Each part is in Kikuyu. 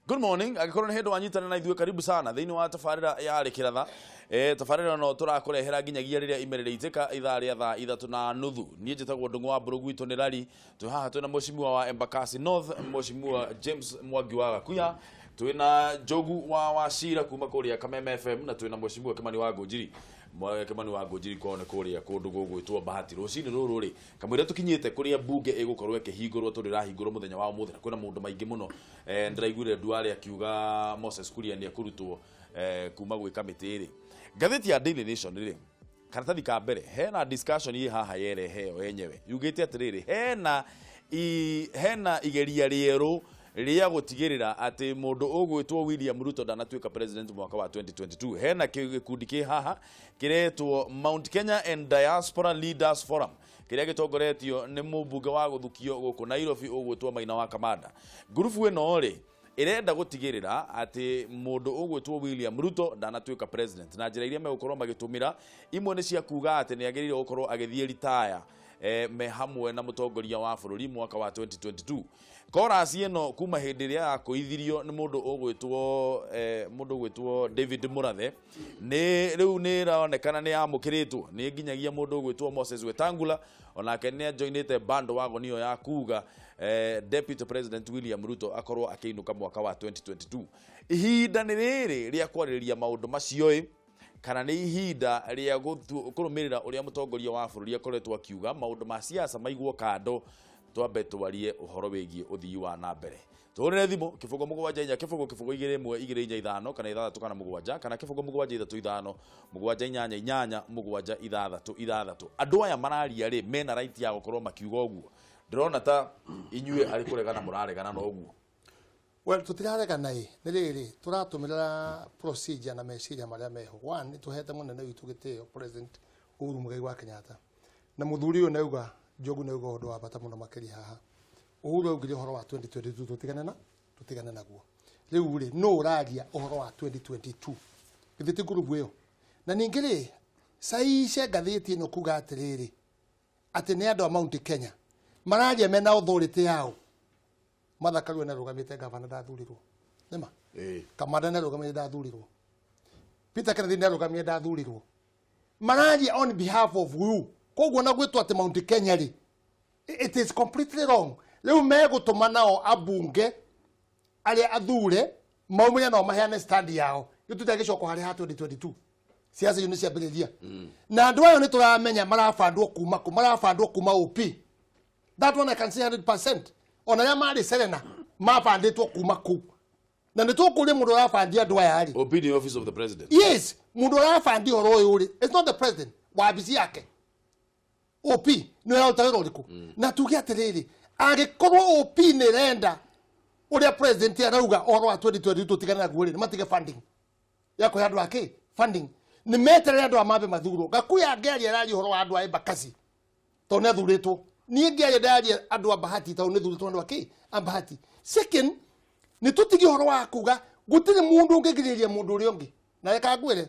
Good morning. Angĩkorwo nĩ hĩndĩ wanyitana na ithuĩ, karibu sana thĩinĩ wa tabarĩra ya Rĩkĩratha. Tabarĩra ĩno tũrakũrehera nginyagia rĩrĩa ime rĩrĩitĩka ithaa rĩa thaa 3:30. Niĩ njĩtagwo Ndung'u wa Mbũrũ, gwitũ nĩ Rari. Twĩ haha twĩna Mheshimiwa wa Embakasi North, Mheshimiwa James Mwangi wa Gakuya, twĩna Njogu wa Wachira kuma kũrĩa Kameme FM, na twĩna Mheshimiwa Kimani wa Ngũnjiri. Kimani wa Ngũnjiri kwao nĩ kũrĩa kũndũ gũgwĩtwo Bahati. Rũcinĩ rũrũ rĩ, kamũira tũkinyĩte kũrĩa mbunge ĩgũkorwo ĩkĩhingũrwo, tondũ ĩrahingũrwo mũthenya wa ũmũthĩ na kwĩna maũndũ maingĩ mũno. Ndĩraiguire Duale akiuga Moses Kuria nĩ ekũrutwo kuma gwĩ kamĩtĩ rĩ. Ngathĩti ya Daily Nation rĩ, karatathi ka mbere hena discussion ĩ haha yereheo yenyewe yugĩte atĩrĩrĩ, hena igeria rĩerũ rĩa gũtigĩrĩra atĩ mũndũ ũgwĩtwo William Ruto ndanatuĩka president mwaka wa 2022. Hena gĩkundi kĩ haha kĩretwo Mount Kenya and Diaspora Leaders Forum, kĩrĩa gĩtongoretio nĩ mũmbunge wa gũthukio gũkũ Nairobi ũgwĩtwo Maina wa Kamanda. Ngurubu ĩno rĩ, ĩrenda gũtigĩrĩra atĩ mũndũ ũgwĩtwo William Ruto ndanatuĩka president, na njĩra iria megũkorwo magĩtũmĩra imwe nĩ cia kuga atĩ nĩ agĩrĩire gũkorwo agĩthiĩ ritaya me hamwe na mũtongoria wa bũrũri mwaka wa 2022. Chorus ĩno kuma hĩndĩ ĩrĩa yakũithirio nĩ mũndũ ũgwĩtwo David Murathe, nĩ rĩu nĩ ĩronekana nĩ yamũkĩrĩtwo nĩ nginyagia mũndũ ũgwĩtwo Moses Wetangula. Onake nĩ ajoinĩte bandwagon ĩyo ya kuga Deputy President William Ruto akorwo akĩinũka mwaka wa 2022. Ihinda nĩ rĩrĩ rĩa kwarĩrĩria maũndũ macio ĩ, kana nĩ ihinda rĩa kũrũmĩrĩra ũrĩa mũtongoria wa bũrũri akoretwo akiuga maũndũ ma siasa maigwo kando, twambe twarie ũhoro wĩgiĩ ũthii wa na mbere? Tũhũrĩre thimũ 074 0 0 2 1 2 4 5 kana 6 kana 7, kana 0 7 3 5 7 8 8 7 6 6. Andũ aya mararia rĩ, mena right ya gũkorwo makiuga ũguo? Ndĩrona ta inyuĩ arĩ kũregana mũraregana na ũguo. Well, tũtiraregana ĩ, nĩ rĩrĩ tũratũmĩra procedure na meciria marĩa meho. One, nĩ tũhete mũnene witũ gĩtĩo, President Uhuru Muigai wa Kenyatta, na mũthuri ũyũ nĩauga, Njogu nĩauga ũndũ wa bata mũno makĩria haha. Uhuru augire ũhoro wa 2022 tũtigane naguo. Rĩu rĩ, nũ ũraria ũhoro wa 2022? Githĩ ti ngurubu ĩyo? Na ningĩ rĩ, caice ngathĩti ĩno kuga atĩrĩrĩ, atĩ nĩ andũ a Mount Kenya mararia mena authority yao. Martha Karua nĩarũgamĩte gavana, ndathurirwo, nĩma? Ĩĩ. Kamanda nĩarũgamĩte, ndathurirwo. Peter Kenneth nĩarũgamire, ndathurirwo. Mararia on behalf of you, koguo na gwĩtwo atĩ Mount Kenya rĩ, it is completely wrong. Rĩu megũtũma nao ambunge arĩa athure maumĩre nao maheane stand yao, gĩtute gĩcoko harĩa ha 2022. Siasa icio nĩ ciambĩrĩria, na andũ ayo nĩ tũramenya marabandwo kuma kũ, marabandwo kuma OP. That one I can say 100%. Ona arĩa marĩ Serena mabandĩtwo kuma kũu, na nĩ tũkũria mũndũ ũrabandia andũ aya rĩ. OP ni Office of the President. Yes, mũndũ ũrabandia ũhoro ũyũ rĩ, it's not the president, wabici yake OP nĩ ũraruta wĩra ũrĩkũ? Na tuge atĩrĩrĩ, angĩkorwo OP nĩ ĩrenda ũrĩa president arauga ũhoro wa 2022 tũtigane naguo rĩ, nĩ matige funding ya kũhe andũ ake funding, nĩ meterere andũ a mambe mathurwo. Gakuya angĩaria, araria ũhoro wa andũ a Embakasi tondũ nĩ athurĩtwo. Niĩ ngĩaria, ndaria andũ a Bahati tondũ nĩ thurĩtwo andũ a kĩ a Bahati. Second, nĩ tũtige ũhoro wa kuga gũtirĩ mũndũ ũngĩgirĩrĩria mũndũ ũrĩa ũngĩ. Na reka ngwĩre,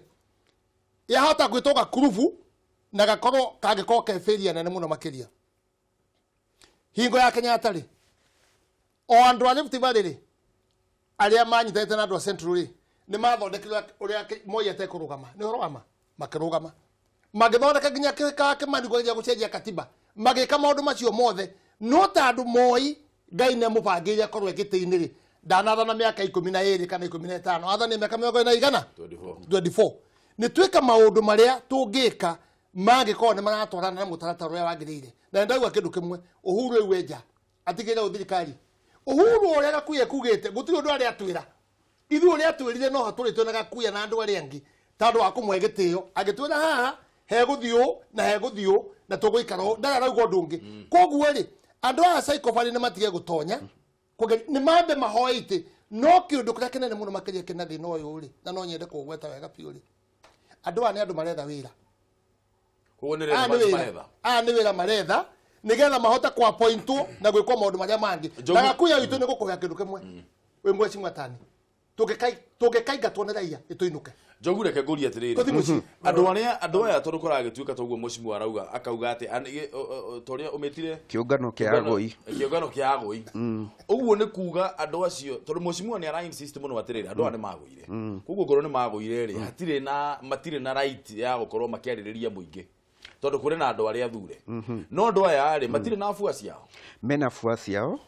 yahota gwĩtwo gakurubu na gakorwo kangĩkorwo ke failure nene mũno makĩria. Hingo ya Kenyatta rĩ, o andũ a Rift Valley rĩ, arĩa manyitanĩte na andũ a Central rĩ, nĩ mathondekire ũrĩa Moi atekũrũgama. Nĩ ũhoro wa ma, makĩrũgama, magĩthondeka nginya Kimani kũgeria gũcenjia katiba, magĩka maũndũ macio mothe. No ta andũ Moi, Ngai nĩ amũbangĩire akorwo gĩtĩ-inĩ rĩ, ndanathana mĩaka 12 kana 15, athanie mĩaka mĩrongo ĩna igana. 24. 24. Nĩ twĩka maũndũ marĩa tũngĩka mangĩkorwo nĩ maratwarana na mũtaratara ũrĩa wagĩrĩire. Na nĩ ndauga kĩndũ kĩmwe, Uhuru rĩu enja atigĩre ũ thirikari. Uhuru ũrĩa Gakuya kugĩte, gũtirĩ ũndũ arĩa atwĩra ithuĩ, ũrĩa atwĩrire no hatũrĩ twĩna Gakuya na andũ arĩa angĩ tondũ wa kũmũhe gĩtĩo. Angĩtwĩra haha hegũthiĩ ũũ na hegũthiĩ ũũ na tũgũikara ũũ, ndarĩ arauga ũndũ ũngĩ. Koguo rĩ, andũ aya psychopath nĩ matige gũtonya nĩ mambe mahoe itĩ. No kĩũndũ kĩrĩa kĩnene mũno makĩria kĩna thĩna ũyũ rĩ, na no nyende kũgweta wega biũ rĩ, andũ aya nĩ andũ maretha wĩra. Koguo nĩ Aya nĩ rĩrĩ wĩra. maretha. Aya nĩ wĩra maretha nĩgetha mahote kũapointwo na gwĩkwo maũndũ marĩa mangĩ. Njogu- Na Gakuya witũ nĩ gũkũhea kĩndũ kĩmwe, wĩ mweci mwatani. Tũngĩkaingatwo nĩ raia ĩtũinũke. Njogu, reke ngũrie atĩrĩrĩ. Tũthiĩ mũciĩ. Andũ arĩa, andũ aya, tondũ kũragĩtuĩka toguo mũcimu arauga, akauga atĩ ta ũrĩa ũmĩtire Kĩũngano kĩa agũi. Kĩũngano kĩa agũi, ũguo nĩ kuga andũ acio, tondũ mũcimu nĩ ara insist mũno atĩrĩrĩ, andũ aya nĩ magũire. Koguo ngorwo nĩ magũire rĩ, hatirĩ na matirĩ na right ya gũkorwo makĩarĩrĩria mũingĩ, tondũ kũrĩ na andũ arĩa athure. No andũ aya rĩ, matirĩ na afuasi ao? Mena afuasi ao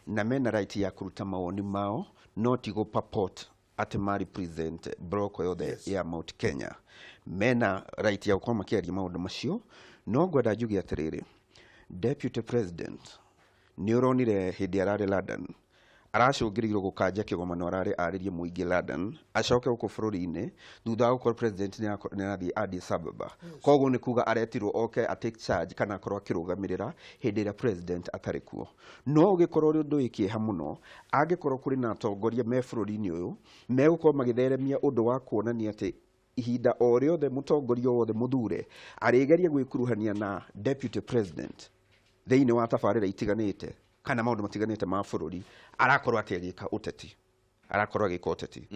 na mena right ya kũruta mawoni mao, no ti gũ purport atĩ ma represent block yothe ya Mount Kenya. Mena right ya gũkorwo makĩaria maũndũ macio, no ngwenda njuge atĩrĩrĩ, deputy president nĩ ũronire hĩndĩ ararĩ London, aracũngĩrĩirwo gũkanja kĩgomano ararĩ arĩrie mũingĩ London, acoke gũkũ bũrũri-inĩ thutha wa gũkorwo president nĩ arathiĩ Addis Ababa. Koguo nĩ kuga aretirwo oke a take charge kana akorwo akĩrũgamĩrĩra hĩndĩ ĩrĩa president atarĩ kuo. No ũgĩkorwo ũrĩ ũndũ wĩ kĩeha mũno angĩkorwo kũrĩ na atongoria me bũrũri-inĩ ũyũ megũkorwo magĩtheremia ũndũ wa kuonania atĩ ihinda o rĩothe mũtongoria o wothe mũthure arĩgeria gwĩkuruhania na deputy president thĩinĩ wa tabarĩra itiganĩte kana maũndũ matiganĩte ma bũrũri, arakorwo atĩ agĩka ũteti, arakorwo agĩka ũteti.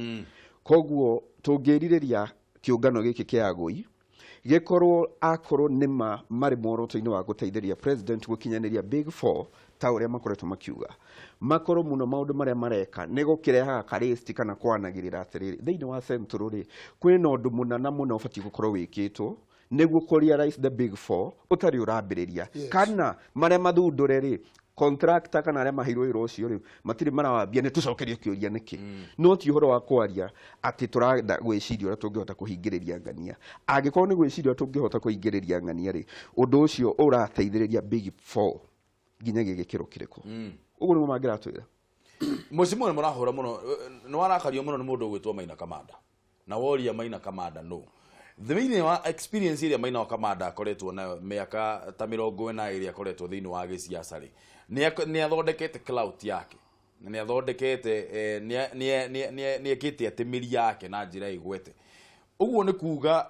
Koguo tũngĩrirĩria kĩũngano gĩkĩ kĩa agũi gĩkorwo, akorwo nĩma marĩ muoroto-inĩ wa gũteithĩria president gũkinyanĩria Big Four ta ũrĩa makoretwo makiuga, makorwo mũno maũndũ marĩa mareka nĩ gũkĩrehaga karĩsti kana kwanagĩrĩra atĩrĩrĩ, thĩinĩ wa Central rĩ, kwĩna ũndũ mũna na mũna ũbatiĩ gũkorwo wĩkĩtwo nĩguo kũ realize the Big Four ũtarĩ ũrambĩrĩria, kana marĩa mathundũre rĩ, contractor kana arĩa maheirwo wĩra ũcio rĩ, matirĩ marawambia, nĩ tũcokerio kĩũria nĩkĩ. No ti ũhoro wa kwaria atĩ tũrenda gwĩciria ũrĩa tũngĩhota kũhingĩrĩria ng'ania. Angĩkorwo nĩ gwĩciria ũrĩa tũngĩhota kũhingĩrĩria ng'ania rĩ, ũndũ ũcio ũrateithĩrĩria Big Four nginyagia gĩkĩro kĩrĩkũ? Ũguo nĩguo mangĩratwĩra. Mũcimu nĩ mũrahũra mũno, nĩ warakario mũno nĩ mũndũ ũgwĩtwo Maina Kamanda, na woria Maina Kamanda no thĩinĩ wa experience ĩrĩa Maina Kamanda akoretwo nayo mĩaka ta 40 ĩrĩa akoretwo thĩinĩ wa gĩciaca rĩ, nĩ athondekete clout yake na nĩ athondekete nĩ ekĩte atĩ mĩri yake na njĩra ĩgwete. Ũguo nĩ kuga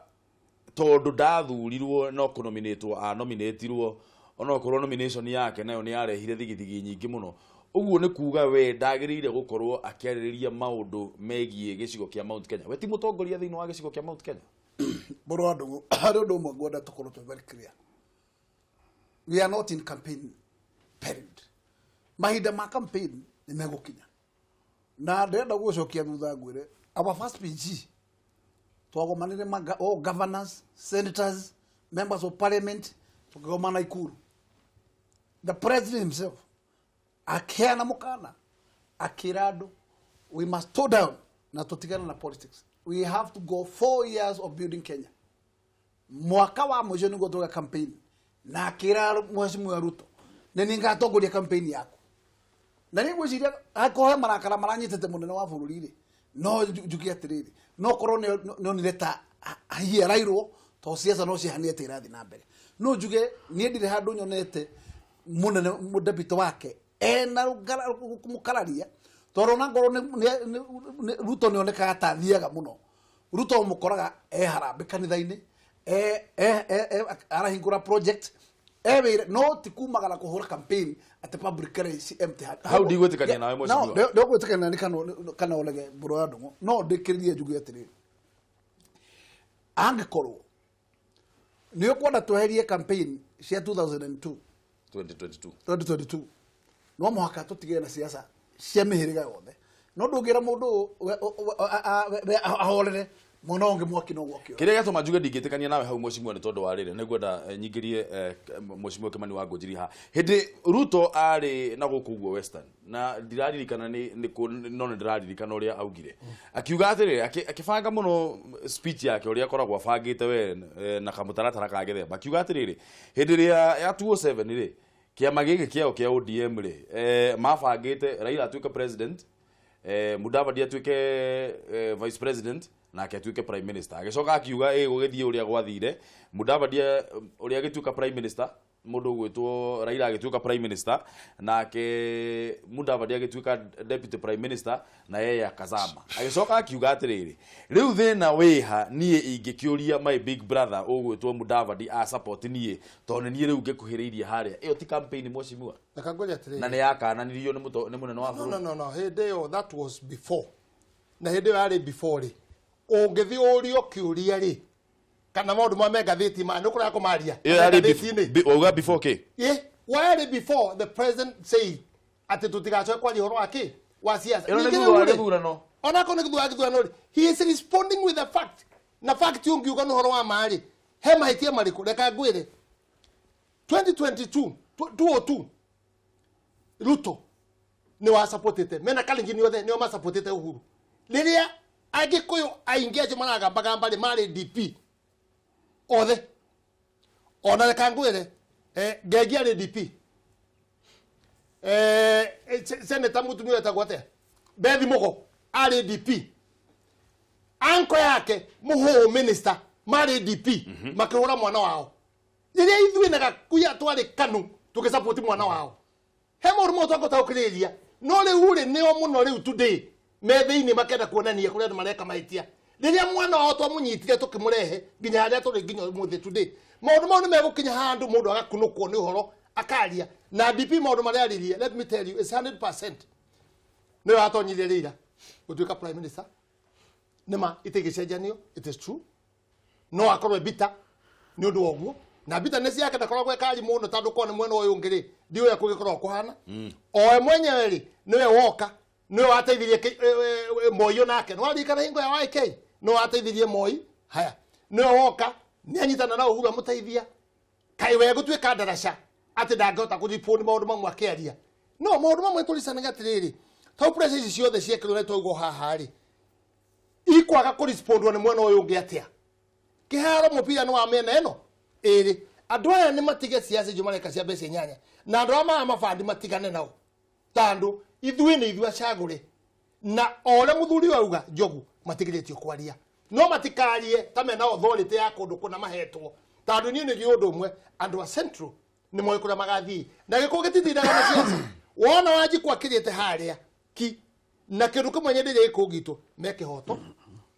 tondũ ndathurirwo no kũnominĩtwo anominĩtirwo, onokorwo nomination yake nayo nĩ yarehire thigithigi nyingĩ mũno, ũguo nĩ kuga we ndagĩrĩire gũkorwo akĩarĩrĩria maũndũ megiĩ gĩcigo kĩa Mount Kenya? We ti mũtongoria thĩinĩ wa gĩcigo kĩa Mount Kenya? Mũrũ wa ndũng'ũ, harĩ ũndũ ũmwe ngwenda tũkorwo twĩ very clear. We are not in campaign period. Mahinda ma campaign nĩ megũkinya, na ndĩrenda gũcokia thutha ngwĩre, our first PG twagomanire all governors, senators, members of parliament, tukigomana Ikuru. The president himself akiheana mũkana, akĩra andũ we must toe down na tũtigane na politics. We have to go 4 years of building Kenya. Mwaka wa mũico nĩguo tũga campaign, na akĩra Mheshimiwa Ruto, nĩ niĩ ngatongoria campaign yaku. Na nĩ ngwĩciria akorwo he marakara maranyitĩte mũnene wa bũrũri rĩ, no njuge atĩrĩrĩ, no korwo nĩ onire ta hihi arairwo to ciaca no cihanĩte irathiĩ na mbere. No njuge niĩ ndirĩ handũ nyonete mũnene deputy wake ena mũkararia, tondũ ona ngorwo Ruto nĩ onekaga ta athiaga mũno. Ruto mũkoraga e harambĩ kanitha-inĩ, arahingũra project, e wĩra, no ti kumagara kũhũra campaign atĩ publicly ci empty hand. Hau ndigwĩtĩkania nawe, mheshimiwa. No ndĩgwĩtĩkania nĩ kana ũrege, mbũrũ ya ndũng'ũ. No ndĩkĩrĩrie njuge atĩrĩrĩ, angĩkorwo nĩ ũkwenda tweherie campaign cia 2002 2022. 2022, no mũhaka tũtigane na ciaca cia mĩhĩrĩga yothe. No ndũngĩra mũndũ ahorere mwena ũngĩ mwaki no gwakio. Kĩrĩa gĩatũma njuge ndingĩtĩkania nawe hau, mheshimiwa, nĩ tondũ wa rĩrĩ, nĩ ngwenda nyingĩrie mheshimiwa Kimani wa Ngũnjiri haha. Hĩndĩ Ruto arĩ na gũkũ ũguo Western, na ndiraririkana nĩ kũ, no nĩ ndĩraririkana ũrĩa augire, akiuga atĩrĩrĩ, akĩbanga mũno speech yake ũrĩa akoragwo abangĩte we na kamũtaratara ka gĩthemba, akiuga atĩrĩrĩ, hĩndĩ ĩrĩa ya 2007 rĩ, kĩama gĩkĩ kĩao kĩa ODM rĩ, mabangĩte Raila atuĩke president, Mudavadi atuĩke vice president, nake atuĩke prime minister. Agĩcoka akiuga ĩ gũgĩthiĩ ũrĩa gwathire, Mudavadi ũrĩa agĩtuĩka prime minister, mũndũ ũgwĩtwo Raila agĩtuĩka prime minister, nake Mudavadi agĩtuĩka deputy prime minister, na yeye akazama. Agĩcoka akiuga atĩrĩrĩ, rĩu thĩna wĩha niĩ ingĩkĩũria my big brother ũgwĩtwo Mudavadi a support niĩ, tondũ nĩ niĩ rĩu ngĩkuhĩrĩirie harĩa. Ĩyo ti campaign, mheshimiwa? Reke ngwĩre atĩrĩrĩ. Na nĩ yakananirio nĩ mũnene wa No, bũrũri. no, no, no. Hĩndĩ ĩyo, that was before. Na hĩndĩ ĩyo yarĩ before rĩ, ũngĩthiĩ ũrio kĩũria rĩ, kana maũndũ ma me ngathĩti ma nĩ ũkũrega kũmaria Ĩyo yarĩ Ngathĩti-inĩ. wauga before kĩ? Yeah, warĩ before the president say atĩ tũtigacoke kwaria ũhoro wa kĩ wa siasa. Ĩno nĩ Ningĩ thutha wa rĩu rĩ, gĩthurano. Onakorwo nĩ thutha wa gĩthurano rĩ, he is responding with a fact. Na fact ũngiuga nĩ ũhoro wa ma rĩ, he mahĩtia marĩkũ? Reka ngwĩre. 2022, 202, Ruto nĩ wasupportĩte mena Kalenjin othe nĩo masupportĩte Uhuru. Rĩrĩa Agĩkũyũ aingĩ acio maragambagamba rĩ, marĩ DP othe. Ona reka ngwĩre, Ngengi arĩ DP. Senator mũtumia wetagwo atĩa? Bethi Mugo arĩ DP. Anko yake Mũhũũ minister marĩ DP, makĩhũra mwana wao. Rĩrĩa ithuĩ na Gakuya twarĩ KANU tũgĩsupport mwana wao. He maũndũ mothe twangĩhota no rĩu rĩ nĩo mũno rĩu today me thĩinĩ makenda kuonania kũrĩa andũ mareka mahĩtia. Rĩrĩa mwana wao twamũnyitire tũkĩmũrehe nginya harĩa tũrĩ nginya ũmũthĩ today, maũndũ mau nĩ megũkinya handũ mũndũ agakunũkwo nĩ ũhoro akaria. Na DP maũndũ marĩa aririe, let me tell you, it's 100%. Nĩwe watonyirie Raila gũtuĩka prime minister. Nĩma itigĩcenjanio, it is true. No akorwo e bitter nĩ ũndũ wa ũguo, na bitterness yake ndakoragwo ekari mũno, tondũ korwo nĩ mwena ũyũ ũngĩ rĩ, ndiũĩ ũrĩa kũngĩkorwo kũhana. O we mwenyewe rĩ, nĩwe woka, nĩwe wateithirie Moi onake. Nĩ waririkana hingo ya YK, nĩwe wateithirie Moi. Haya, nĩwe woka, nĩ anyitana na Uhuru amũteithia. Kaĩ we gũtuĩka ndaraca atĩ ndangĩhota kũriponi maũndũ mamwe akĩaria. No maũndũ mamwe tũricanaga atĩrĩrĩ, tondũ pressure ici ciothe ciekĩrwo na twaigwo haha rĩ, ikwaga kũrespondwo nĩ mwena ũyũ ũngĩ atĩa? Kĩharo mũbira nĩ wa mĩena ĩno ĩrĩ. Andũ aya nĩ matige siasa icio mareka cia mbeca inyanya, na andũ aya maya mabandi matigane nao, tondũ ithuĩ nĩ ithuĩ acagũre. Na o ũrĩa mũthuri ũyũ auga Njogu, matigĩrĩtio kwaria, no matikarie ta mena authority ya kũndũ kũna mahetwo, tondũ niĩ nĩ njũĩ ũndũ ũmwe, andũ a Central nĩ moĩ kũrĩa magathiĩ, na gĩkũyũ gĩtitindaga na siasa. Wona Wanjikũ akĩrĩte harĩa ki, na kĩndũ kĩmwe nyendeire gĩkũyũ gitũ, me kĩhoto,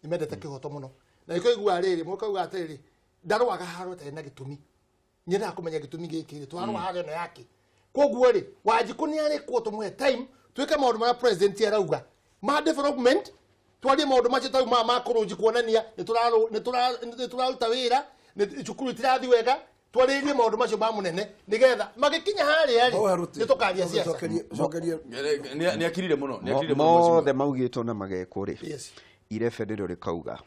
nĩ mendete kĩhoto mũno. Na gĩkũyũ iguaga rĩrĩ, mũkauga atĩrĩrĩ, ndarũaga haro ĩtarĩ na gĩtũmi. Nyendaga kũmenya gĩtũmi gĩkĩ rĩ, twarũa haro ĩno yake. Koguo rĩ, Wanjikũ nĩ arĩkwo tũmũhe time twĩke maũndũ marĩa president arauga ma development, twarie maũndũ macio tau ma kũrũnji kuonania nĩ tũraruta wĩra, cukuru itirathiĩ wega, twarĩrie maũndũ macio ma mũnene nĩgetha magĩkinya harĩa rĩ, nĩ tũkaria siasa. Cokerie. Nĩ akirire mũno, nĩ akirire mũno mheshimiwa. Mothe maugĩtwo na magekwo rĩ, irebe nĩrĩo rĩkauga.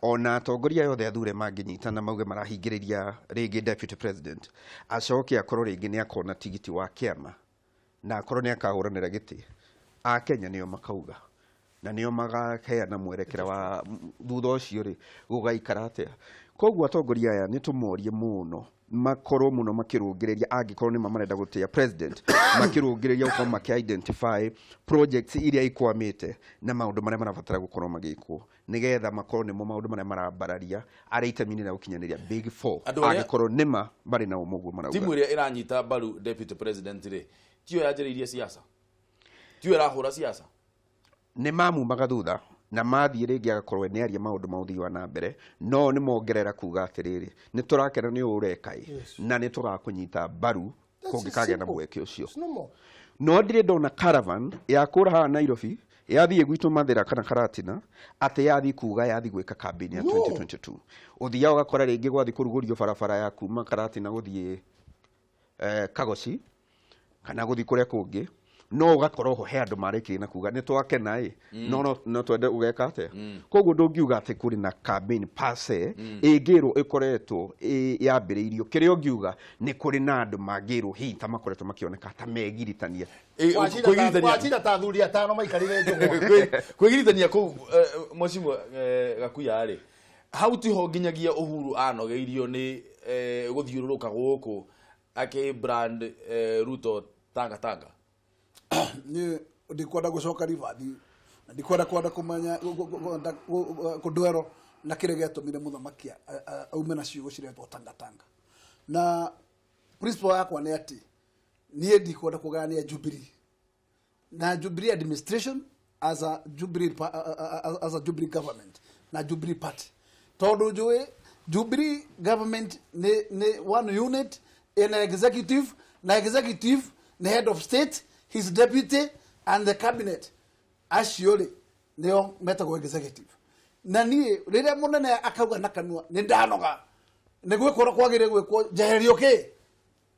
Ona atongoria othe athure mangĩnyitana mauge marahingĩrĩria rĩngĩ deputy president, acoke akorwo rĩngĩ nĩ akona tigiti wa kĩama na akorwo nĩ akahũranĩra gĩtĩ, Akenya nĩo makauga na nĩo magaheana mwerekera wa thutha ũcio rĩ gũgaikara atĩa. Koguo atongoria aya nĩ tũmorie mũno makorwo mũno makĩrũngĩrĩria, angĩkorwo nĩma marenda gũtĩa president, makĩrũngĩrĩria gũkorwo makĩ-identify projects iria ikwamĩte na maũndũ marĩa marabatara gũkorwo magĩkwo, nĩgetha makorwo nĩmo maũndũ marĩa marambararia arĩa itemi-inĩ rĩa gũkinyanĩria big four, Andũ arĩa- angĩkorwo nĩma marĩ na ũmũguo marauga. Timu ĩrĩa ĩranyita mbaru deputy president rĩ, tiyo yanjĩrĩirie siasa, tiyo ĩrahũra siasa. Nĩ mamumaga thutha na mathiĩ rĩngĩ agakorwo nĩ aria maũndũ ma ũthii wa na mbere, no nĩ mongerera kuga atĩrĩrĩ, nĩ tũrakena nĩ ũũ ũreka ĩ, na nĩ tũgakũnyita mbaru That's kũngĩkagĩa na simple. mweke ũcio. It's normal. No ndirĩ ndona caravan ya kũra haha Nairobi yathiĩ gwitũ Mathĩra kana Karatina atĩ yathiĩ kuga yathiĩ gwĩka campaign ya No. 2022. Ũthiaga ũgakora rĩngĩ gwathiĩ kũrugũrio barabara ya kuma Karatina gũthiĩ Kagoci kana gũthiĩ kũrĩa kũngĩ, no ũgakora ho he andũ marĩkirie na kuga nĩ twakena ĩ, no twende ũgeka atĩa. Koguo ndũngiuga atĩ kũrĩ na campaign per se ĩngĩrwo ĩkoretwo yambĩrĩirio. Kĩrĩa ũngiuga nĩ kũrĩ na andũ mangĩrwo hihi ta makoretwo makĩoneka ta megiritania. Wachira ta athuri atano maikarire njũng'wa. Kwĩgiritania kũu, mheshimiwa Gakuya rĩ, hau tiho nginyagia Uhuru anogeirio nĩ gũthiũrũrũka gũkũ akĩ brand Ruto tanga tanga. Niĩ ndikwenda gũcoka ribathi na ndikwenda kwenda kũmenya kũndwerwo na kĩrĩa gĩatũmire mũthamaki aume na ciugo ciretwo tanga tanga. Na principle yakwa nĩ atĩ niĩ ndikwenda kũgayania Jubilee na Jubilee administration as a Jubilee as a Jubilee government na Jubilee party, tondũ njũĩ Jubilee government nĩ one unit in executive, na executive nĩ head of state, his deputy and the cabinet. Acio rĩ Nĩo metagwo executive. Na niĩ rĩrĩa mũnene akauga na kanua nĩ ndanoga nĩ gwĩkwo ũrĩa kwagĩrĩire gwĩkwo, njeherio kĩ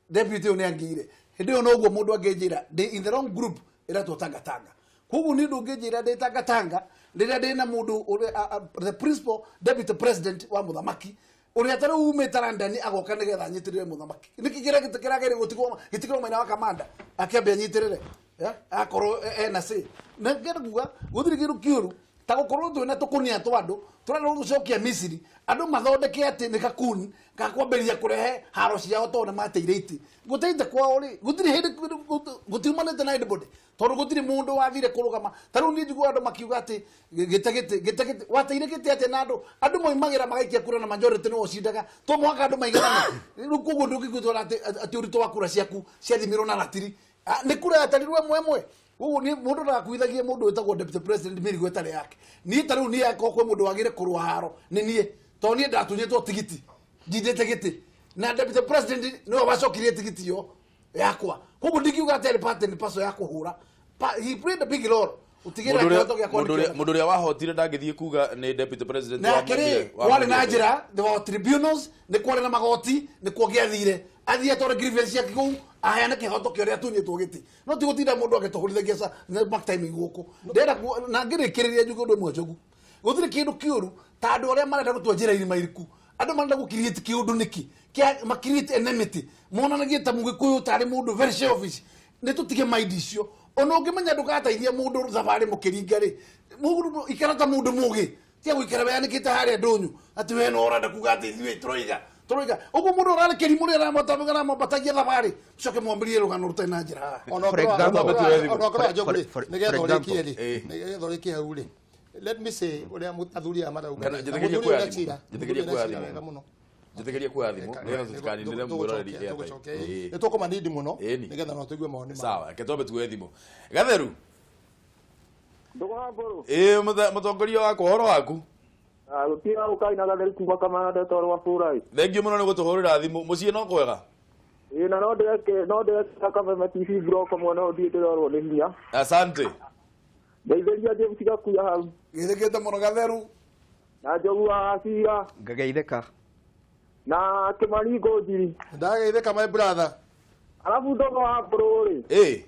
deputy ũyũ nĩ angĩire. Hĩndĩ ĩyo noguo mũndũ angĩnjĩra ndĩ in the wrong group ĩretwo tangatanga. Koguo niĩ ndũngĩnjĩra ndĩ tangatanga rĩrĩa ndĩ na mũndũ ũrĩa the principal deputy president wa mũthamaki ũrĩa ta rĩu umĩte London agoka nĩgetha anyitĩrĩre mũthamaki. Nĩkĩ kĩrĩa kĩragĩrĩire gũtigwo gĩtigĩrwo mwena wa kamanda akĩambe anyitĩrĩre? Akorwo ena say na ngenda kuga gũtirĩ kĩndũ kĩũru ta gũkorwo twĩna tũkũnia twa andũ tũrenda gũcokia Misiri, andũ mathondeke atĩ nĩ kakuni ga kwambĩrĩria kũrehe haro ciao tondũ nĩ mateire itĩ. Gũteite kwao rĩ, gũtirĩ hĩndĩ gũtiumanĩte na anybody tondũ gũtirĩ mũndũ wathire kũrũgama. Ta rĩu niĩ njiguaga andũ makiuga atĩ gĩte gĩtĩ gĩte gĩtĩ wateire gĩtĩ atĩa, na andũ moimagĩra magaikia kura na majority nĩwe ũcindaga, to mũhaka andũ maiganane. Rĩu koguo ndũngĩgwĩtwara atĩ ũritũ wa kura ciaku ciathimirwo na ratiri. Nĩ kura yatarirwo ĩmwe ĩmwe. Koguo nĩ mũndũ ndagakuithagie mũndũ wĩtagwo deputy president mĩrigo ĩtarĩ yake. Niĩ ta rĩu niĩ akorwo kwĩ mũndũ wagĩrĩire kũrũa haro nĩ niĩ, tondũ niĩ ndatunyĩtwo tigiti njindĩte gĩtĩ na deputy president nĩwe wacokirie tigiti ĩyo yakwa. Koguo ndingiuga atĩ arĩ part and parcel ya kũhũra. He played a big role ũtigĩrĩra kĩhoto gĩakwa nĩ kĩoneka. Mũndũ ũrĩa wahotire ndangĩthiĩ kuga nĩ deputy president. Na akĩrĩ kwarĩ na njĩra, there were tribunals, nĩ kwarĩ na magoti, nĩ kuo gĩathire athiĩ atware grievance ciake kũu aheane kĩhoto kĩa ũrĩa atunyĩtwo gĩtĩ, no ti gũtinda mũndũ agĩtũhũrithagia mark timing gũkũ. Ndĩrenda na ngĩrĩkĩrĩria njuge ũndũ ũmwe njogu, gũtirĩ kĩndũ kĩũru ta andũ arĩa marenda gũtua njĩra irima iriku. Andũ marenda gũ create kĩũndũ nĩkĩ kĩa ma create enmity, monanagie ta Mũgĩkũyũ tarĩ mũndũ very selfish. Nĩ tũtige mind icio. Ona ũngĩmenya ndũgateithia mũndũ thabarĩ mũkĩringa rĩ, mũndũ ikara ta mũndũ mũgĩ, tia gũikara weanĩkĩte harĩa ndũnyũ atĩ we no ũrenda kuga atĩ ithuĩ tũroiga ũguo. Mũndũ ũrarĩ kĩrimũ rĩ, aramwambatagia thabarĩ, coke mwambĩrĩrie rũgano rũtarĩ na njĩra haha. Ona For example, okorwo Njogu rĩ, nĩgetha for example, ũrĩkie rĩ, nĩgetha ũrĩkie hau rĩ, let me say ũrĩa athuri aya marauga Kana rĩ, njĩtĩkĩrie na mũthuri kuoya ũrĩa thimũ. cira, Njĩtĩkĩrie mũthuri kuoya ũrĩa cira thimũ. wega mũno. Njĩtĩkĩrie kuoya thimũ nĩgetha tũtikaninĩre mwĩroreri airtime. Tũgũcokia. Nĩ tũkũmanindi mũno Ĩni. nĩgetha no tũigue mawoni mao. Sawa, reke twambe tuoye thimũ. Gatheru. Ndũgũ mbũrũ. Ĩĩ, mũtongoria wakwa, ũhoro waku? Gũtira ũkai na Gatheru kuma Kamanda twarwo wa bũrai. Thengiũ mũno nĩ gũtũhũrĩra thimũ. Mũciĩ no kwega? Ĩĩ, na no ndĩreke Kameme TV block mwena ũyũ, ndiĩ ndĩrorwo nĩ hinya. Asante. Ndeithĩria James Gakuya hau. Gĩthĩkĩte mũno Gatheru. Na Njogu wa Cira. Ngageithĩka. Na Kĩmani Ngũnjiri. Ndageithĩka, my brother. Arabu Ndũgũ wa mbũrũ rĩ.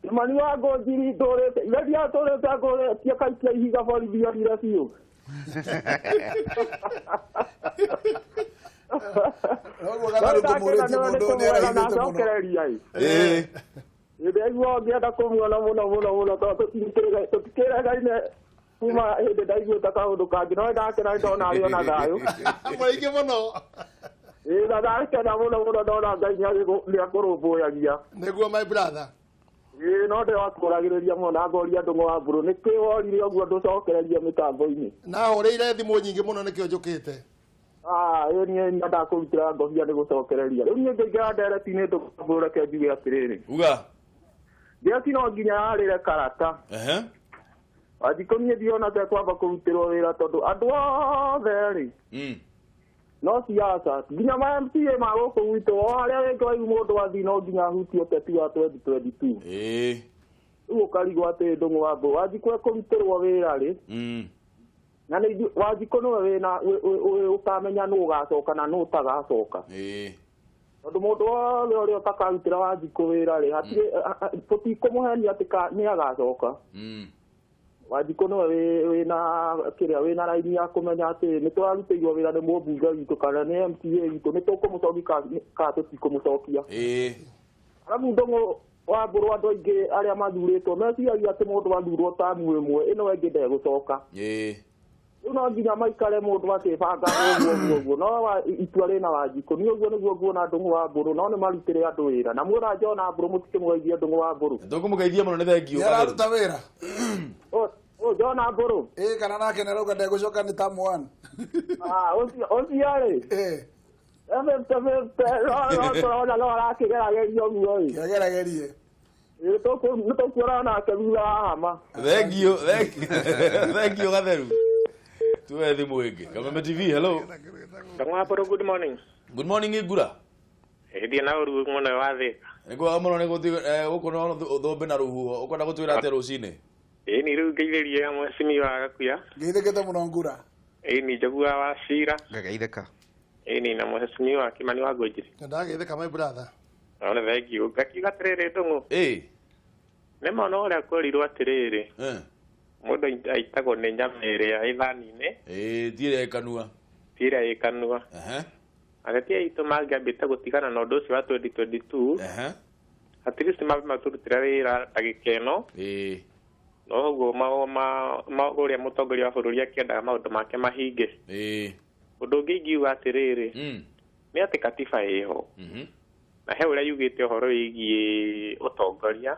Kĩmani wa Ngũnjiri ndũrĩte ithe ndiatũrĩte ngũrĩtie kaikia ihiga borithi orire biũ. Noguo Gatheru ngũmũrĩtie mũndũ ũyũ nĩ arahithĩte mũno. Nacokereria ĩ. Ĩĩ. Ndaigua ngĩenda kũmuona mũno mũno mũno tondũ tũtikĩregaine kuma hĩndĩ ndaiguĩte kaũndũ kangĩ, no ndakena nĩ ndona arĩ ona thayũ. Mũingĩ mũno. Ĩĩ, na ndakena mũno mũno ndona Ngai nĩ akũrũmbũyagia. Nĩguo, my brother. Ĩĩ, no ndĩrakũragĩrĩria mũno na ngoria Ndũng'ũ wa Mbũrũ nĩkĩ worire ũguo ndũcokererie mĩtambo-inĩ. Na hũrĩire thimũ nyingĩ mũno nĩkĩo njũkĩte. Ah, ĩĩ, niĩ nyendaga kũrutĩra ngobia nĩ gũcokereria. Rĩu niĩ ngĩingĩra ndereti-inĩ, Ndũng'ũ wa Mbũrũ, reke njuge atĩrĩrĩ. Uga. Njeci no nginya yarĩre karata. Wanjikũ niĩ ndiona ta kwamba kũrutĩrwo wĩra tondũ andũ othe rĩ no siasa, nginya ma MCA ma gũkũ gwitũ, o harĩa rĩngĩ waigua mũndũ athiĩ no nginya ahutie ũteti wa 2022. Rĩu ũkarigwo atĩ Ndũng'ũ wa Mbũrũ, Wanjikũ ekũrutĩrwo wĩra rĩ? Na nĩ Wanjikũ nĩwe wĩna ũkamenya nũ ũgacoka na nũ ũtagacoka. Tondũ mũndũ wothe ũrĩa ũtakarutĩra Wanjikũ wĩra rĩ, hatirĩ tũtikũmũhenia atĩ nĩ agacoka. Wanjikũ nĩwe wĩna kĩrĩa, wĩna raini ya kũmenya atĩ nĩ tũrarutĩirwo wĩra nĩ mũmbunge witũ kana nĩ MCA witũ, nĩ tũkũmũcokia kana tũtikũmũcokia. Arabu Ndũng'ũ wa Mbũrũ, andũ aingĩ arĩa mathurĩtwo meciragia atĩ mũndũ athurwo tamu ĩmwe ĩno ĩngĩ ndegũcoka. Rĩu no nginya maikare mũndũ akĩbanga ũguo ũguo ũguo, no itua rĩna Wanjikũ. Niĩ ũguo nĩguo nguona Ndũng'ũ wa Mbũrũ, no nĩ marutĩre andũ wĩra na muona Jona Mbũrũ mũtikĩmũgeithie Ndũng'ũ wa Mbũrũ. Tũkũmũgeithia mũno, nĩ thengiũ. Nĩ araruta wĩra. Ũ Jona Mbũrũ. Ĩĩ, kana nake nĩ arauga ndegũcoka nĩ term one. Ah, ũcio rĩ 50-50, no tũrona no arakĩgerageria ũguo ĩ. Kĩageragerie. Nĩ tũkuona nake thutha wa hama. Thengiũ, thengiũ Gatheru. Tuoe thimũ ĩngĩ. Kameme TV, hello. Ndũng'ũ wa Mbũrũ, good morning. Good morning, Ngura. Ĩthiĩ na ũru mũno wa thĩ. Nĩ kwega mũno, nĩ gũkũ no thũmbĩ na rũhuho. Ũkwenda gũtwĩra atĩa rũcinĩ? Ĩni rĩu ngeithĩrie mheshimiwa Gakuya. Ngeithĩkĩte mũno Ngura. Ĩni Njogua wa Cira. Ngagaithĩka. Ĩni na mheshimiwa Kimani wa Ngũnjiri. Ndageithĩka my brother. One thank you. Ngakiuga atĩrĩrĩ Ndũng'ũ. Ĩĩ. Nĩ ma no ũrĩa kwerirwo atĩrĩrĩ. Mũndũ aitagwo nĩ nyama ĩrĩa ĩ thani-inĩ. Ĩĩ, ti ĩrĩa ĩ kanua. Ti ĩrĩa ĩ kanua. Ateti aitũ mangĩambĩte gũtigana na ũndũ ũcio wa 2022. At least mambe matũrutĩre wĩra ndagĩka ĩno. Ĩĩ. No ũguo ũrĩa mũtongoria wa bũrũri akĩendaga maũndũ make mahinge. Ĩĩ. Ũndũ ũngĩ ingiuga atĩrĩrĩ. Nĩ atĩ katiba ĩho. Na he ũrĩa yugĩte ũhoro wĩgiĩ ũtongoria.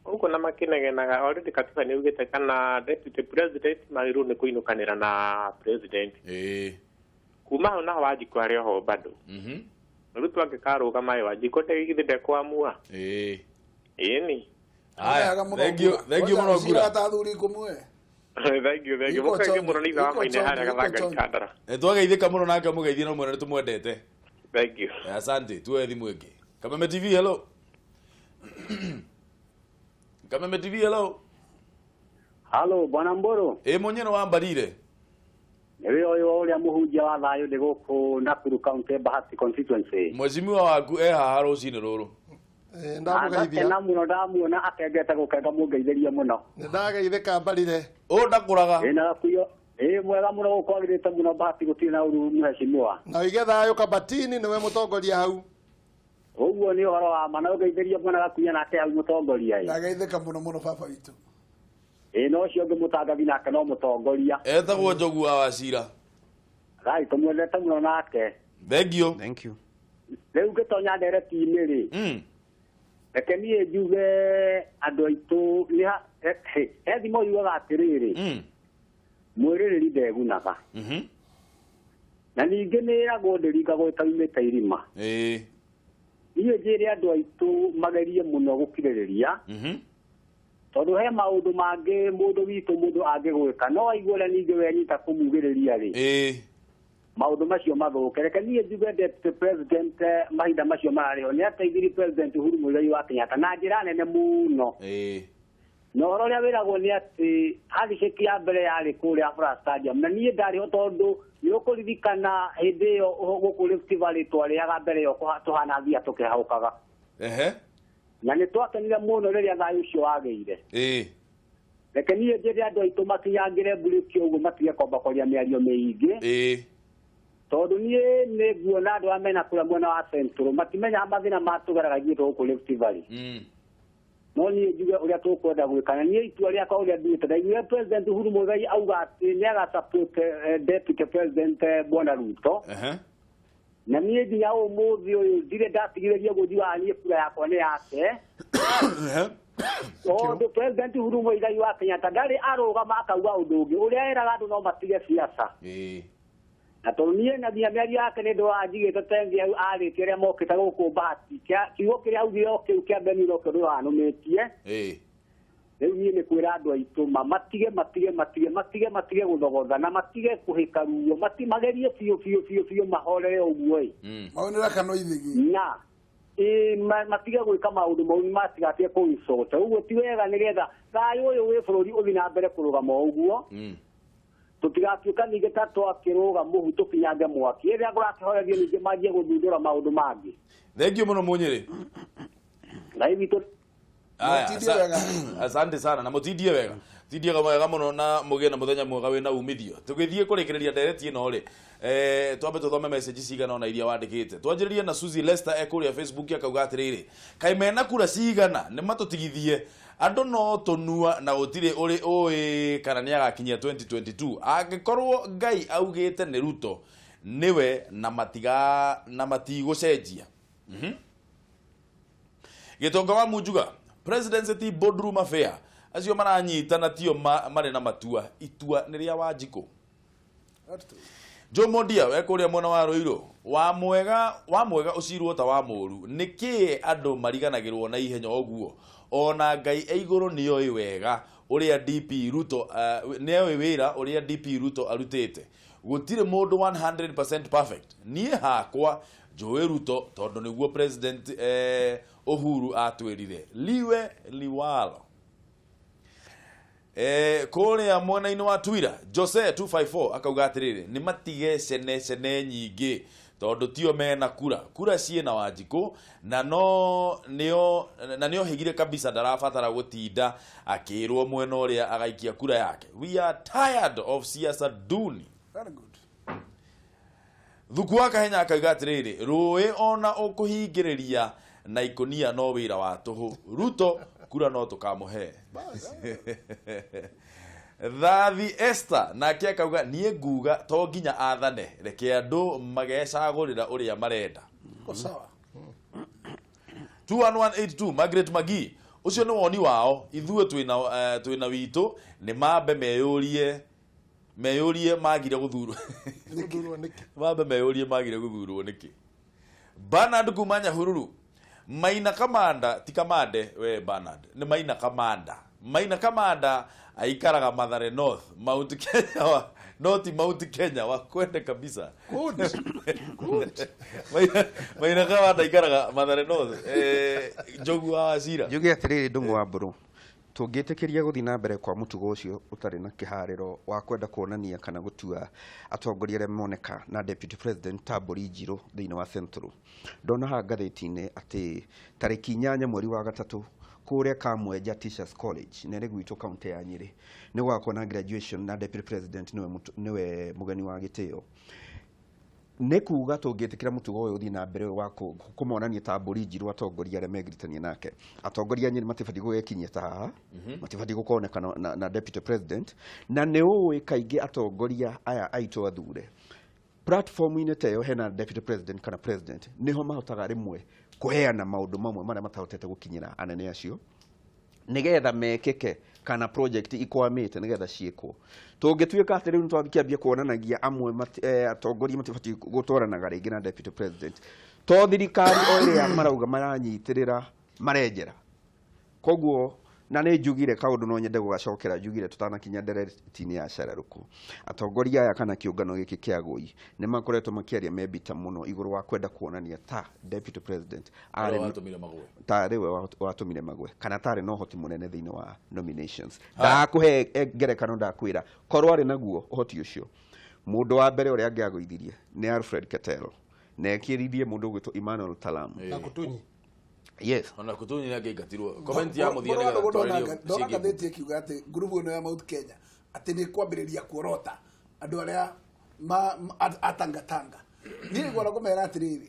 Ũguo na makĩnegenaga already katiba nĩ yugĩte kana deputy president magĩrĩirwo nĩ kũinũkanĩra na president. Ĩĩ. Kuma hau naho Wanjikũ arĩ oho bado. Ruto angĩkarũgama ĩ Wanjikũ githĩ ndekũamua. Ĩĩ. Ĩni. Haya, thank you, thank you mũno Ngura. Ta athuri ikũmwe. Thank you, thank you. Mũkaige mũno nĩ ithe wa Maine harĩa Gathanga Ikandara. Twageithĩka mũno nake mũgeithie no mwene nĩ tũmwendete. Thank you. Asante, tuoe thimũ ĩngĩ. Kameme TV, hello. Kameme TV, hello. Halo, bwana Mboro. Ĩ mũnyene wa Mbarire. Nĩwe ũyũ ũrĩa mũhunjia wa thayũ ndĩ gũkũ Nakuru County Bahati constituency. Mheshimiwa waku e haha rũcinĩ rũrũ. Ndamũgeithia. Ndakena mũno ndamuona akengete gũkenga mũngeithĩrie mũno. Nĩndageithĩka Mbarire. Ũ ndakũraga. Ĩ na gakuyo. Ĩ mwega mũno gũkũ kwagĩrĩte mũno Bahati gũtirĩ na ũru mheshimiwa. Na ũige thayũ Kabatini nĩwe mũtongoria hau. Ũguo nĩ ũhoro wa ma na ũngeithĩrie mwana gakuya nake hau mũtongoria ĩ. Ndageithĩka mũno mũno baba witũ. Ĩ no ũcio ũngĩ mũtangathi nake no mũtongoria. Etagwo Njogua wa Cira. Rai tũmwendete mũno nake. Thank you. Thank you. Rĩu ngĩtonya ndereti-inĩ rĩ. Reke niĩ njuge andũ aitũ nĩ he thimo yugaga atĩrĩrĩ. Mwĩrĩrĩri ndegunaga. Na ningĩ nĩ ĩragwo ndĩringagwo ĩtaumĩte irima. Ĩĩ. Niĩ njĩre andũ aitũ magerie mũno gũkirĩrĩria. Tondũ he maũndũ mangĩ mũndũ witũ mũndũ angĩgwĩka no aigue ũrĩa ningĩ wenyita kũmugĩrĩria rĩ. Ĩĩ. Maũndũ macio mathũke. Reke niĩ njuge deputy president mahinda macio mararĩ ho nĩ ateithirie president Uhuru Muigai wa Kenyatta na njĩra nene mũno. Ĩĩ. Na ũhoro ũrĩa wĩragwo nĩ atĩ handshake ya mbere yarĩ kũrĩa Afra Stadium na niĩ ndarĩ ho tondũ nĩ ũkũririkana hĩndĩ ĩyo gũkũ Rift Valley twarĩaga mbere ĩyo tũhana thia tũkĩhahũkaga. Ehe. Na nĩ twakenire mũno rĩrĩa thayũ ũcio wagĩire. Ĩĩ. Reke niĩ njĩre andũ aitũ makinyangĩre mburĩki ũguo matige kwamba kwaria mĩario mĩingĩ. Ĩĩ. Tondũ niĩ nĩ nguona andũ arĩa mena kũrĩa mwena wa Central matimenyaga mathĩna matũgeraga ithuĩ gũkũ Rift Valley. No niĩ njuge ũrĩa tũkwenda gwĩka na niĩ itua rĩakwa ũrĩa nduĩte ndaiguire President Uhuru Muigai auga atĩ nĩ agasupport Deputy President Bwana Ruto. Na niĩ nginya ũmũthĩ ũyũ ndirĩ ndatigithĩria ũguo njugaga niĩ kura yakwa nĩ yake. Tondũ President Uhuru Muigai wa Kenyatta ndarĩ arũgama akauga ũndũ ũngĩ ũrĩa eraga andũ no matige siasa. Ĩĩ. Na tondũ niĩ na nginya mĩario yake nĩ ndĩranjigĩte tengi hau arĩtie arĩa mokĩte gũkũ Bahati kiugo kĩrĩa augire o kĩu kĩa mbere niĩ nokĩo ndĩranũmĩtie. Ĩĩ. Rĩu niĩ nĩ kwĩra andũ aitũ ma matige matige matige matige matige gũthogotha na matige kũhĩka ruo magerie biũ biũ biũ biũ mahorere ũguo ĩ. Maunĩra kanua ithigi. Na ĩ matige gwĩka maũndũ mau matigatige kũicota ũguo ti wega nĩgetha thayũ ũyũ wĩ bũrũri ũthiĩ na mbere kũrũgama ũguo. Tũtigatuĩka ningĩ ta twakĩrũga mũhu tũkinyange mwaki rĩrĩa kũrakĩhorerio ningĩ manjie gũthundũra maũndũ mangĩ. Thank you mũno Mũnyĩrĩ. Ngai witũ. Asante sana na mũtindie wega. Tindie wega mũno na mũgĩe na mũthenya mwega wĩna umithio. Tũgĩthiĩ kũrĩkĩrĩria ndereti ĩno rĩ, twambe tũthome message cigana ona iria wandĩkĩte. Twanjĩrĩrie na Suzy Lester e kũrĩa Facebook akauga atĩrĩrĩ, kaĩ mena kura cigana nĩ matũtigithie andũ no tũnua na gũtirĩ ũrĩ ũĩ kana nĩ agakinyia 2022 angĩkorwo Ngai augĩte nĩ Ruto nĩwe na matiga na matigũcenjia. Gĩtonga wa Munjuga, presidency ti boardroom affair acio maranyitana tio marĩ na matua itua nĩ rĩa Wanjikũ. Joe Mondia we kũrĩa mwena wa Ruiru wa mwega ũcirwo ta wa mũru nĩkĩ andũ mariganagĩrwo na ihenya ũguo ona Ngai e igũrũ nĩoĩ wega ũrĩa DP Ruto nĩoĩ wĩra ũrĩa DP Ruto arutĩte gũtirĩ mũndũ 100% perfect niĩ hakwa njũĩ Ruto tondũ nĩguo president Uhuru atwĩrire liwe liwalo. Kũrĩa mwena-inĩ wa Twitter Jose 254 akauga atĩrĩrĩ, nĩ matige cene cene nyingĩ tondũ tio mena kura, kura ciĩna Wanjikũ na no nĩo na nĩohĩgire kabisa, ndarabatara gũtinda akĩrwo mwena ũrĩa agaikia kura yake. We are tired of siasa duni. Very good. Thuku wa Kahenya akauga atĩrĩrĩ, rũĩ ona ũkũhingĩrĩria na ikũnia no wĩra wa tũhũ, Ruto kura no tũkamũhe. Thathi Esther nake akauga niĩ nguga to nginya athane, reke andũ magecagũrĩra ũrĩa marenda. Ko sawa. 21182 Margaret Magi, ũcio nĩ woni wao, ithuĩ twĩna witũ, nĩ mambe meyũrie magire gũthurwo. Gũthurwo nĩkĩ? Mambe meyũrie magire gũthurwo nĩkĩ. Bernard kuma Nyahururu, Maina Kamanda ti Kamande, we Bernard nĩ Maina Kamanda. Maina Kamanda aikaraga Mathare North, Mount Kenya wa, not Mount Kenya wa kwende kabisa. Good. Good. Maina Kamanda aikaraga Mathare North. Njogu wa Wachira. Njuge atĩrĩrĩ, Ndung'u wa Mbũrũ, tũngĩtĩkĩria gũthiĩ na mbere kwa mũtugo ũcio ũtarĩ na kĩharĩro wa kwenda kuonania kana gũtua atongoria arĩa moneka na deputy president ta mbũri njirũ thĩinĩ wa Central. Ndona haha ngathĩti-inĩ atĩ tarĩki 8 mweri wa 3 kũrĩa Kamwenja Teachers College nĩ gwitũ kaunti ya Nyĩrĩ nĩ gũgakorwo na graduation na deputy president nĩwe mũgeni wa gĩtĩo. Nĩ kuga tũngĩtĩkĩra mũtugo ũyũ ũthiĩ na mbere wa kũmonania ta mbũri njirũ atongoria arĩa megiritania nake. Atongoria a Nyĩrĩ matibatiĩ gũgekinyia ta haha, matibatiĩ gũkoneka na deputy president, na nĩ ũĩ kaingĩ atongoria aya aitũ athure platform-inĩ ta ĩyo hena deputy president kana president, nĩho mahotaga rĩmwe kũheana maũndũ mamwe marĩa matahotete gũkinyĩra anene acio nĩgetha mekĩke kana project ikwamĩte nĩgetha ciĩkwo. Tũngĩtuĩka atĩ rĩu nĩtwakĩambia kuonanagia amwe atongoria matibatiĩ gũtwaranaga rĩngĩ na deputy president, to thirikari o ĩrĩa marauga maranyitĩrĩra marenjera. Koguo na nĩ njugire kaũndũ no nyende gũgacokera, njugire tũtanakinya ndereti-inĩ ya Cararuku, atongoria aya kana kĩũngano gĩkĩ kĩa Gũi nĩ makoretwo makĩaria membita mũno igũrũ wa kwenda kuonania ta deputy president Arĩa watũmire magwe. Ta rĩwe watũmire magwe kana tarĩ na ũhoti mũnene thĩinĩ wa nominations. Ndakũhe ngerekano, ndakwĩra korwo arĩ naguo ũhoti ũcio, mũndũ wa mbere ũrĩa angĩagũithirie nĩ Alfred Ketel na ekĩririe mũndũ ũgwĩtwo Emmanuel Talam Na Kutunyi. Yes. Ona Kutunyi nĩ angĩingatirwo. Comment ya mũthia nĩgetha twarĩrie Ndona ciĩgiĩ ngathĩti ĩkiuga atĩ ngurubu ĩno ya Mount Kenya atĩ nĩ kwambĩrĩria kuorota andũ arĩa atangatanga. Niĩ ngwenda kũmera atĩrĩrĩ,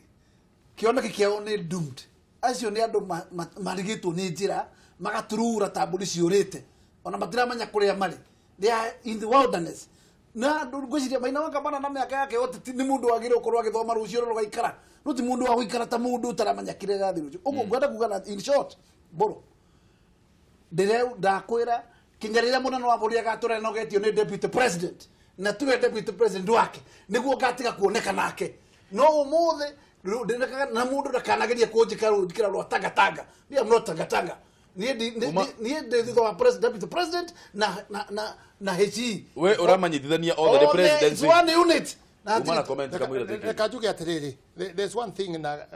kĩoneki kĩao nĩ doomed. Acio nĩ andũ marigĩtwo nĩ njĩra, magaturura ta mbũri ciũrĩte, ona matiramenya kũrĩa marĩ. They are in the wilderness. Na andũ ngwĩciria Maina wa Kamana na mĩaka yake yote nĩ mũndũ wagĩrĩirwo gũkorwo agĩthoma rũciũ rũrũ rũgaikara. No ti mũndũ wa gũikara ta mũndũ ũtaramenya kĩrĩa gĩrathiĩ rũciũ. Ũguo ngwenda kuga na in short, Mbũrũ, ndakwĩra kinya rĩrĩa mũnene wa bũrũri agatũra enogetio nĩ deputy president na tiwe deputy president wake nĩguo ngatiga kuoneka nake. No ũmũthĩ na mũndũ ndakanagerie kũnjĩka rũnjĩkĩra rwa tangatanga. Niĩ am not tangatanga. Niĩ ndĩ thutha wa deputy president na HE. We ũramanyitithania othe nĩ Othe, presidency. it's one unit. Na Uma na hatirĩ- comment kamwĩra tũingĩ. Reka njuge atĩrĩrĩ, there's one thing na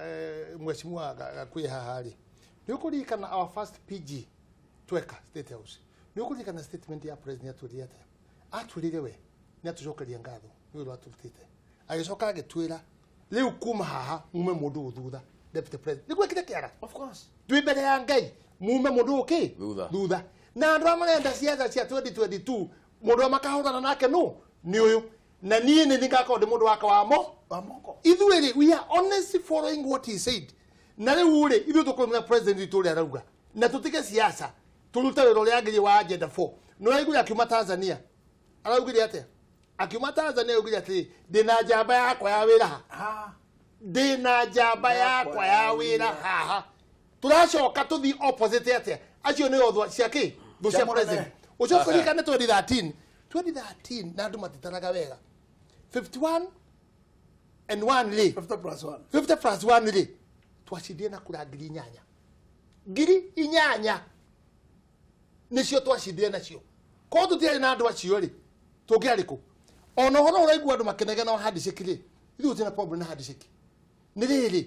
mheshimiwa Gakuĩ haha rĩ, nĩ ũkũririkana our first PG tweka State House, nĩ ũkũririkana statement ya president atwĩrire atĩa? Atwĩrire we nĩ atũcokeria ngatho nĩ ũrĩa atũrutĩte, agĩcoka agĩtwĩra rĩu kuma haha mume mũndũ ũyũ thutha deputy president. Nĩguo ekire kĩara. Of course. Twĩ mbere ya Ngai mume mũndũ ũyũ kĩ? Thutha. Thutha. Na andũ arĩa marenda ciaca cia 2022 mũndũ ũrĩa makahũrana nake nũ? Nĩ ũyũ. Na niĩ nĩ ngakorwo ndĩ mũndũ wake wa mo. Wa moko. Ithuĩ rĩ, we are honestly following what he said. Na rĩu rĩ, ithuĩ tũkũrũmĩrĩra president witũ ũrĩa arauga. Na tũtige siasa, tũrute wĩra ũrĩa agĩrĩire wa agenda 4. Nĩ ũraiguire akiuma Tanzania? Araugire atĩa? Akiuma Tanzania araugire atĩrĩ, ndĩna njamba yakwa ya wĩra haha. Ndĩna njamba yakwa ya wĩra haha. Tũracoka tũthiĩ opposite atĩa? Acio nĩo thũ cia kĩ? Thũ cia Cia mũnene. president. Ũcoke ũririkane 2013. 2013 na andũ matitaraga wega. 51 and 1 rĩ. 50 plus 1. 50 plus 1 rĩ. Twacindire na kura ngiri inyanya. Ngiri inyanya nĩcio twacindire nacio. Korwo tũtiarĩ na andũ acio rĩ, tũngĩarĩ kũ? Ona ũhoro ũraigua andũ makĩnegena wa handshake rĩ, ithuĩ tũtirĩ na problem na handshake. Nĩ rĩrĩ,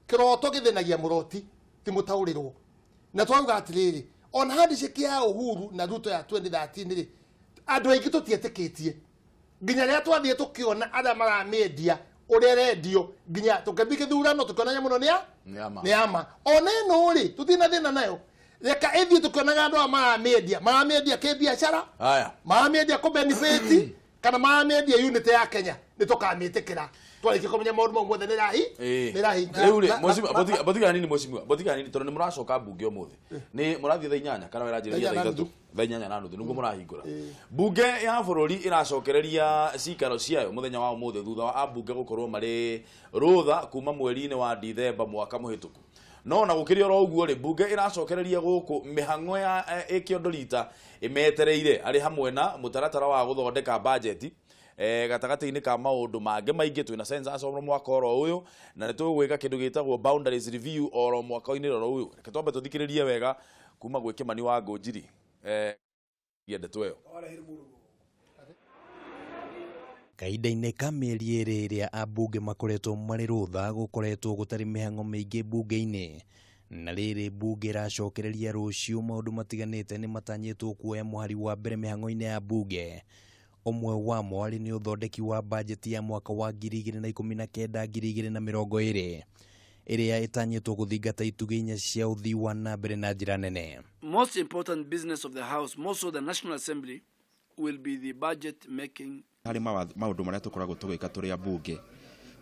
kĩroto gĩthĩnagia mũroti, ti mũtaũrĩrwo. Na twauga atĩrĩrĩ, Ona handshake ya Uhuru na Ruto ya 2013 rĩ, andũ aingĩ tũtietĩkĩtie nginya rĩrĩa twathiĩ tũkĩona arĩa maramĩendia ũrĩa ĩrendio, nginya tũkĩambia gĩthurano tũkĩona nyamũ ĩno nĩ ama. Ona ĩno rĩ, tũtirĩ na thĩna nayo, reka ĩthiĩ tũkĩonaga andũ aya maramĩendia, maramĩendia kĩbiacara, maramĩendia kũ benefit kana maramĩendia unity ya Kenya, nĩ tũkamĩtĩkĩra twarĩkia kũmenya maũndũ mau mothe nĩ rahi nĩ rahingia. Rĩu rĩ, mheshimiwa, botiga nini, mheshimiwa, botiga nini, tondũ nĩ mũracoka mbunge ũmũthĩ. Nĩ mũrathiĩ thaa 8 kana wĩranjĩrĩria thaa 3? Thaa 8:30 nĩguo mũrahingũra. Mbunge ya bũrũri ĩracokereria cikaro ciayo mũthenya wa ũmũthĩ thutha wa ambunge gũkorwo marĩ rũtha kuma mweri-inĩ wa Dithemba mwaka mũhĩtũku. No na gũkĩrĩ oro ũguo rĩ, mbunge ĩracokereria gũkũ mĩhang'o ya ĩkĩondo rita ĩmetereire arĩ hamwe na mũtaratara wa gũthondeka bajeti gatagatĩ-inĩ ka maũndũ mangĩ maingĩ. Twĩna census oro mwaka oro ũyũ, na nĩ tũgwĩka kĩndũ gĩtagwo boundaries review oro mwaka-inĩ oro ũyũ. Reke twambe tũthikĩrĩrie wega kuma gwĩ Kĩmani wa Ngũnjiri ndeto ĩyo. Kahinda-inĩ ka mĩeri 2 ĩrĩa ambunge makoretwo marĩ rũtha, gũkoretwo gũtarĩ mĩhang'o mĩingĩ mbunge-inĩ. Na rĩrĩ mbunge ĩracokereria rũciũ, maũndũ matiganĩte nĩ matanyĩtwo kuoya mũhari wa mbere mĩhang'o-inĩ ya mbunge. Ũmwe wamo arĩ nĩ ũthondeki wa bajeti ya mwaka wa 2019 2020, ĩrĩa ĩtanyĩtwo gũthingata itugĩ inya cia ũthii wa na mbere na njĩra nene. Most important business of the House, more so the National Assembly, will be the budget making. Harĩ maũndũ marĩa tũkoragwo tũgĩka tũrĩ ambunge,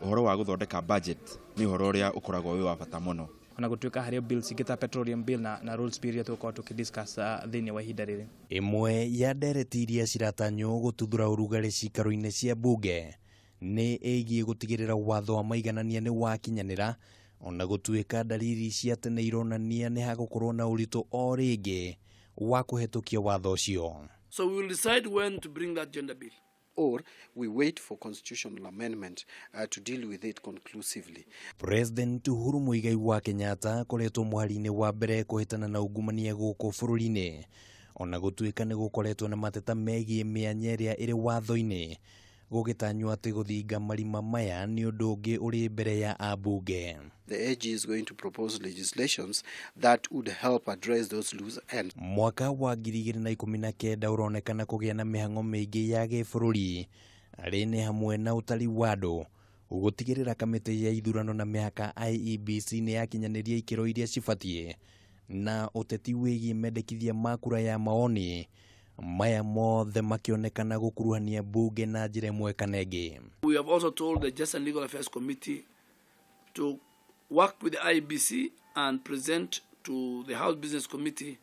ũhoro wa gũthondeka budget nĩ ũhoro ũrĩa ũkoragwo wĩ wa bata mũno. Ona gũtuĩka harĩ bills ingĩ ta petroleum bill na rules bill iria tũgũkorwo tũkĩdiscuss thĩinĩ wa ihinda rĩrĩ. Ĩmwe ya ndereti iria ciratanywo gũtuthũra ũrugarĩ cikaro-inĩ cia mbunge nĩ ĩgiĩ gũtigĩrĩra watho wa maiganania nĩ wakinyanĩra, ona gũtuĩka ndariri cia tene ironania nĩ hagũkorwo na ũritũ o rĩngĩ wa kũhetũkia watho ũcio. So we will decide when to bring that gender bill. Or we wait for constitutional amendment to deal with it conclusively. President Uhuru Muigai wa Kenyatta akoretwo mũhari-inĩ wa mbere kũhĩtana na ungumania gũkũ bũrũri-inĩ, ona gũtuĩka nĩ gũkoretwo na mateta megiĩ mĩanya ĩrĩa ĩrĩ watho-inĩ, gũgĩtanywo atĩ gũthinga marima maya nĩ ũndũ ũngĩ ũrĩ mbere ya ambunge. The AG is going to propose legislations that would help address those loose ends. Mwaka wa 2019 ũronekana kũgĩa na mĩhang'o mĩingĩ ya gĩbũrũri, arĩ nĩ hamwe na ũtari wa andũ, gũtigĩrĩra kamĩtĩ ya ithurano na mĩhaka IEBC nĩ yakinyanĩria ikĩro iria cibatiĩ, na ũteti wĩgiĩ mendekithia ma kura ya maoni. Maya mothe makĩonekana gũkuruhania mbunge na njĩra ĩmwe kana ĩngĩ. We have also told the Justice and Legal Affairs Committee to work with the IEBC and present to the House Business Committee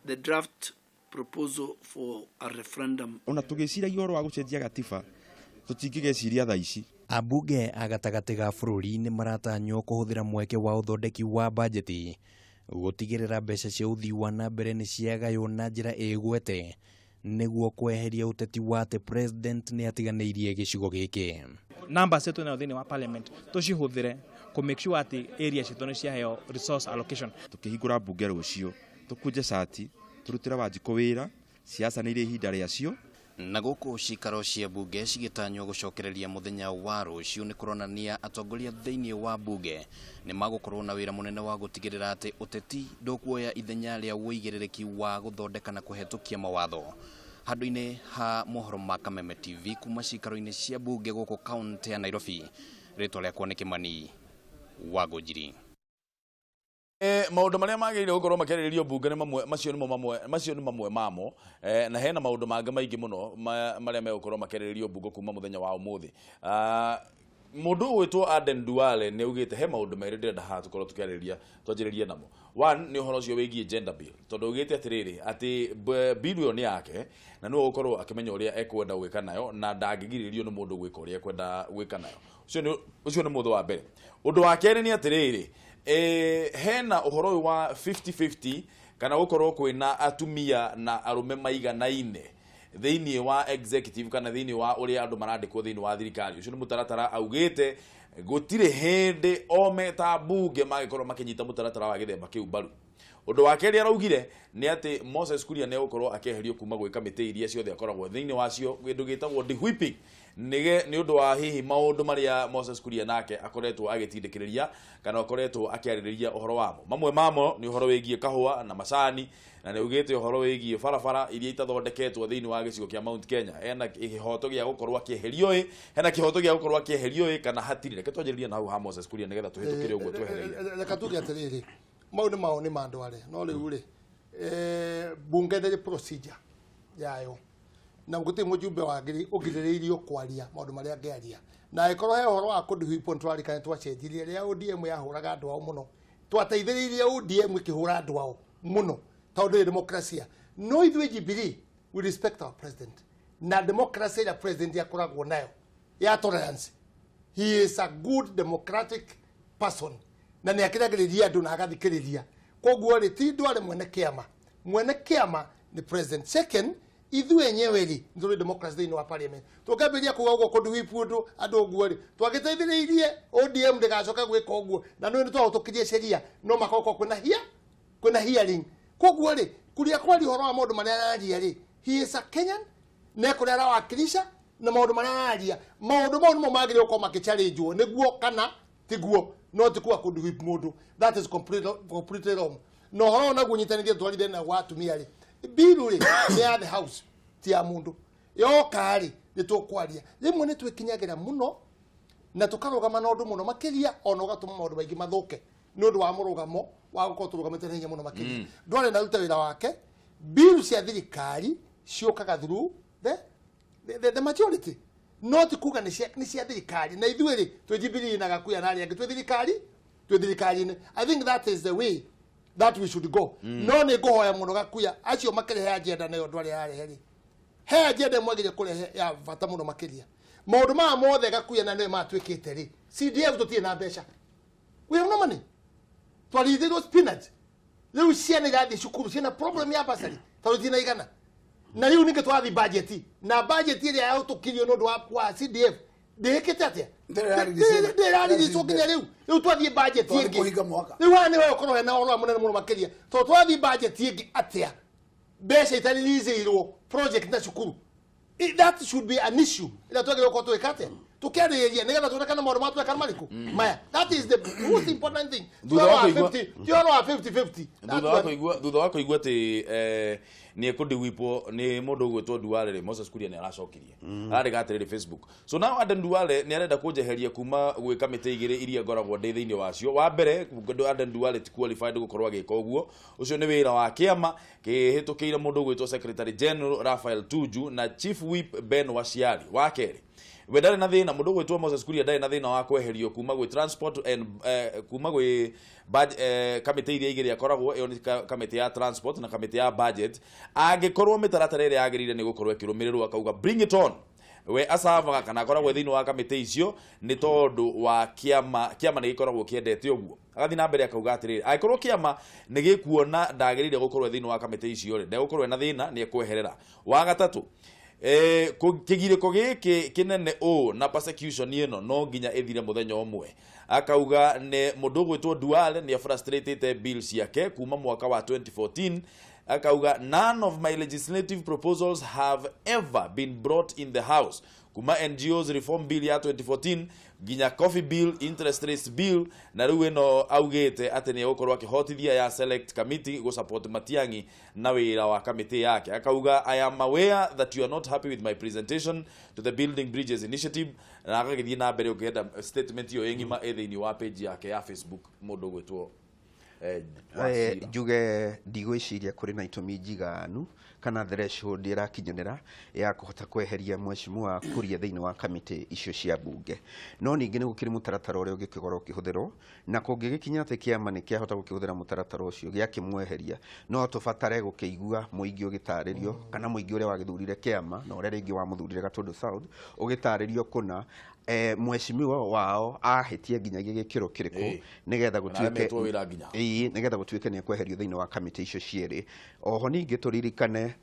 the draft proposal for a referendum. Ona tũgĩciragia ũhoro wa gũcenjia gatiba, tũtingĩgeciria thaa ici. Ambunge a gatagatĩ ga bũrũri nĩ maratanywo kũhũthĩra mweke wa ũthondeki wa bajeti gũtigĩrĩra mbeca cia ũthii wa na mbere nĩ ciagaywo na njĩra ĩgwete, nĩguo kweheria ũteti wa atĩ president nĩ atiganĩirie gĩcigo gĩkĩ. Namba citũ nayo thĩinĩ wa parliament tũcihũthĩre kũ make sure atĩ area citũ nĩ ciaheo resource allocation. Tũkĩhingũra mbunge rũciũ, tũkũnje cati, tũrutĩre Wanjikũ wĩra, siasa nĩ irĩ ihinda rĩacio. Na gũkũ cikaro cia mbunge cigĩtanywo gũcokereria mũthenya wa rũciũ, nĩ kũronania atongoria thĩinĩ wa mbunge nĩ magũkorwo na wĩra mũnene wa gũtigĩrĩra atĩ ũteti ndũkuoya ithenya rĩa ũigĩrĩrĩki wa gũthondeka na kũhetũkia mawatho. Handũ-inĩ ha mohoro ma Kameme TV kuma cikaro-inĩ cia mbunge gũkũ kaunti ya Nairobi, rĩtwa rĩakwa nĩ Kĩmani wa Ngũnjiri. Maũndũ marĩa magĩrĩire gũkorwo makĩarĩrĩrio mbunge nĩ mamwe macio, nĩmo mamwe macio, nĩ mamwe mamo, na hena maũndũ mangĩ maingĩ mũno marĩa megũkorwo makĩarĩrĩrio mbunge kuma mũthenya wa ũmũthĩ. Mũndũ ũgwĩtwo Aden Duale nĩ augĩte he maũndũ merĩ ndĩrenda haha tũkorwo tũkĩarĩrĩria, twanjĩrĩrie namo. One nĩ ũhoro ũcio wĩgiĩ gender bill, tondũ augĩte atĩrĩrĩ atĩ bill ĩyo nĩ yake na nĩwe ũgũkorwo akĩmenya ũrĩa ekwenda gwĩka nayo, na ndangĩgirĩrĩrio nĩ mũndũ gwĩka ũrĩa ekwenda gwĩka nayo. Ũcio nĩ mũndũ wa mbere. Ũndũ wa kerĩ nĩ atĩrĩrĩ, hena ũhoro ũyũ wa 50-50 kana gũkorwo kwĩna atumia na arũme maiganaine thĩinĩ wa executive kana thĩinĩ wa ũrĩa andũ marandĩkwo thĩinĩ wa thirikari. Ũcio nĩ mũtaratara augĩte gũtirĩ hĩndĩ o meta mbunge magĩkorwo makĩnyita mũtaratara wa gĩthemba kĩu mbaru. Ũndũ wa kerĩ araugire nĩ atĩ Moses Kuria nĩ egũkorwo akĩeherio kuma gwĩ kamĩtĩ iria ciothe akoragwo thĩinĩ wacio, kĩndũ gĩtagwo de-whipping, nĩ ũndũ wa hihi maũndũ marĩa Moses Kuria nake akoretwo agĩtindĩkĩrĩria kana akoretwo akĩarĩrĩria ũhoro wamo. Mamwe mamo nĩ ũhoro wĩgiĩ kahũa na macani, na nĩ augĩte ũhoro wĩgiĩ barabara iria itathondeketwo thĩinĩ wa gĩcigo kĩa Mount Kenya. Hena kĩhoto gĩa gũkorwo akĩeherio ĩ, hena kĩhoto gĩa gũkorwo akĩeherio ĩ kana hatirĩ. Reke twanjĩrĩrie na hau ha Moses Kuria nĩgetha tũhĩtũkĩre ũguo twehereire. Reka tuge atĩrĩrĩ, mau nĩ mawoni ma andũ arĩa, no rĩu rĩ, bunge nĩ procedure yayo, na gũtirĩ mũjumbe wagĩrĩ ũgirĩrĩirio kwaria maũndũ marĩa angĩaria. Na angĩkorwo he ũhoro wa kũndihwipwo, nĩtwarikane twacenjirie rĩrĩa ODM yahũraga andũ ao mũno, twateithĩrĩirie ODM ĩkĩhũra andũ ao mũno tondũ nĩ demokrasia. No ithuĩ Jubilee, we respect our president na democracy ĩrĩa president akoragwo nayo ya tolerance. He is a good democratic person na nĩ akĩragĩrĩria andũ na agathikĩrĩria. Koguo rĩ, ti ndware mwene kĩama, mwene kĩama nĩ president. Second, ithuĩ enyewe rĩ, nĩ tũrĩ democracy thĩinĩ wa parliament. Tũngĩambĩrĩria kuga ũguo kũndihwip ũndũ andũ ũguo rĩ, twagĩteithĩrĩirie ODM ndĩgacoke gwĩka ũguo, na nĩ twahĩtũkirie sheria no makorwo kwĩna hearing. Koguo rĩ, Kuria kwaria ũhoro wa maũndũ marĩa araria rĩ, he is a Kenyan na kũrĩa arawakilisha, na maũndũ marĩa araria, maũndũ mau nĩmo magĩrĩirwo gũkorwo makĩchallengewo nĩguo kana tiguo, no ti kuga kũndihwip mũndũ. That is completely wrong. Na ũhoro ũyũ naguo nyitanĩrie twarithie na wa atumia rĩ, bill rĩ nĩ ya the house, ti ya mũndũ. Yoka rĩ, nĩ tũkwaria. Rĩmwe nĩ twĩkinyagĩra mũno na tũkarũgama na ũndũ mũno makĩria, ona ũgatũma maũndũ maingĩ mathũke nĩ ũndũ wa mũrũgamo wa gũkorwo tũrũgamĩte na hinya mũno makĩria. Ndwarĩ na rute wĩra wake. Bill cia thirikari ciũkaga through the majority, no ti kuga nĩ cia thirikari. Na ithuĩ rĩ, twĩ Jubilee na Gakuya na arĩa angĩ twĩ thirikari, twĩ thirikari-inĩ. I think that is the way that we should go. No nĩ ngũhoya mũno Gakuya acio makĩrehe agenda nayo andũ arĩa ararehe rĩ, he agenda ĩmwe agĩrĩire kũrehe ya bata mũno makĩria. Maũndũ maya mothe Gakuya na nĩwe matuĩkĩte rĩ, CDF tũtirĩ na mbeca, we have no money, twarithĩirwo spinach. Rĩu ciana irathiĩ cukuru ciĩna problem ya bursary tondũ itina igana. Na rĩu ningĩ twathiĩ budget, na budget ĩrĩa yahĩtũkirio nĩ ũndũ wa CDF ndĩhĩkĩte atĩa? Ndĩrarelease. Ndĩrarelease nginya rĩu. Rĩu twathiĩ budget Twathiĩ ĩngĩ kũhinga mwaka. Rĩu haha nĩwe ũkorwo hena ũhoro mũnene mũno makĩria, tondũ twathiĩ budget ĩngĩ atĩa mbeca itareleaseirwo project na cukuru? That should be an issue ĩrĩa twagĩrĩirwo gũkorwo tũgĩka atĩa, tũkĩarĩrĩria nĩgetha tuone kana maũndũ matweka nĩ marĩkũ maya. That is the most important thing. Ti Thutha ũhoro wa wa 50, ti ũhoro wa 50-50. Thutha wa kũigua atĩ nĩ ekũndihwipwo nĩ mũndũ ũgwĩtwo Duale rĩ, Moses Kuria nĩ aracokirie, ararĩga atĩrĩrĩ Facebook: "So now Aden Duale nĩ arenda kũnjeheria kuma gwĩ kamĩtĩ igĩrĩ iria ngoragwo ndĩ thĩinĩ wacio. Wa mbere, Aden Duale ti qualified gũkorwo agĩka ũguo. Ũcio nĩ wĩra wa kĩama kĩhĩtũkĩire mũndũ ũgwĩtwo Secretary General Raphael Tuju na Chief Whip Ben Wachiari. Wa kerĩ, we ndarĩ na thĩna, mũndũ ũgwĩtwo Moses Kuria ndarĩ na thĩna wa kweherio kuma gwĩ transport and kuma gwĩ kamĩtĩ iria igĩrĩ akoragwo ĩyo nĩ kamĩtĩ ya transport na kamĩtĩ ya budget, angĩkorwo mĩtaratara ĩrĩa yagĩrĩire nĩ gũkorwo ĩkĩrũmĩrĩrwo. Akauga bring it on. We acavaga kana akoragwo thĩinĩ wa kamĩtĩ icio nĩ tondũ wa kĩama, kĩama nĩ gĩkoragwo kĩendete ũguo. Agathiĩ na mbere akauga atĩrĩrĩ, angĩkorwo kĩama nĩ gĩkuona ndagĩrĩire gũkorwo thĩinĩ wa kamĩtĩ icio rĩ, ndegũkorwo ena thĩna, nĩ ekweherera. Wa gatatũ, kĩgirĩko gĩkĩ kĩnene ũũ na persecution ĩno no nginya ĩthire mũthenya ũmwe. Akauga nĩ mũndũ ũgwĩtwo Duale nĩ frustrated bill ciake kuma mwaka wa 2014. Akauga none of my legislative proposals have ever been brought in the house, kuma NGOs reform bill ya 2014 nginya coffee bill, interest rates bill, na rĩu ĩno augĩte atĩ nĩ egũkorwo akĩhotithia ya select committee gũsupport Matiang'i na wĩra wa kamĩtĩ yake. Akauga, 'I am aware that you are not happy with my presentation to the Building Bridges Initiative.' Na agagĩthiĩ na mbere. Ũngĩenda statement ĩyo ĩ ng'ima, ĩ thĩinĩ wa page yake ya Facebook, mũndũ ũgwĩtwo Wachira. Njuge ndigwĩciria kũrĩ na itũmi njiganu kana threshold ĩrakinyanĩra ya kũhota kweheria mheshimiwa Kuria thĩinĩ wa kamĩtĩ icio cia mbunge. No ningĩ nĩ gũkĩrĩ mũtaratara ũrĩa ũngĩkĩkorwo ũkĩhũthĩrwo, na kũngĩgĩkinya atĩ kĩama nĩ kĩahota gũkĩhũthĩra mũtaratara ũcio gĩakĩmweheria, no tũbatare gũkĩigua mũingĩ ũgĩtarĩrio, kana mũingĩ ũrĩa wagĩthurire kĩama na ũrĩa rĩngĩ wamũthurire Gatundu South ũgĩtarĩrio kũna mheshimiwa wao ahĩtie nginyagia gĩkĩro kĩrĩkũ nĩgetha Kana gũtuĩke aremetwo wĩra nginya. Ĩĩ, nĩgetha gũtuĩke nĩ ekweherio thĩinĩ wa kamĩtĩ icio cierĩ. Oho ningĩ tũririkane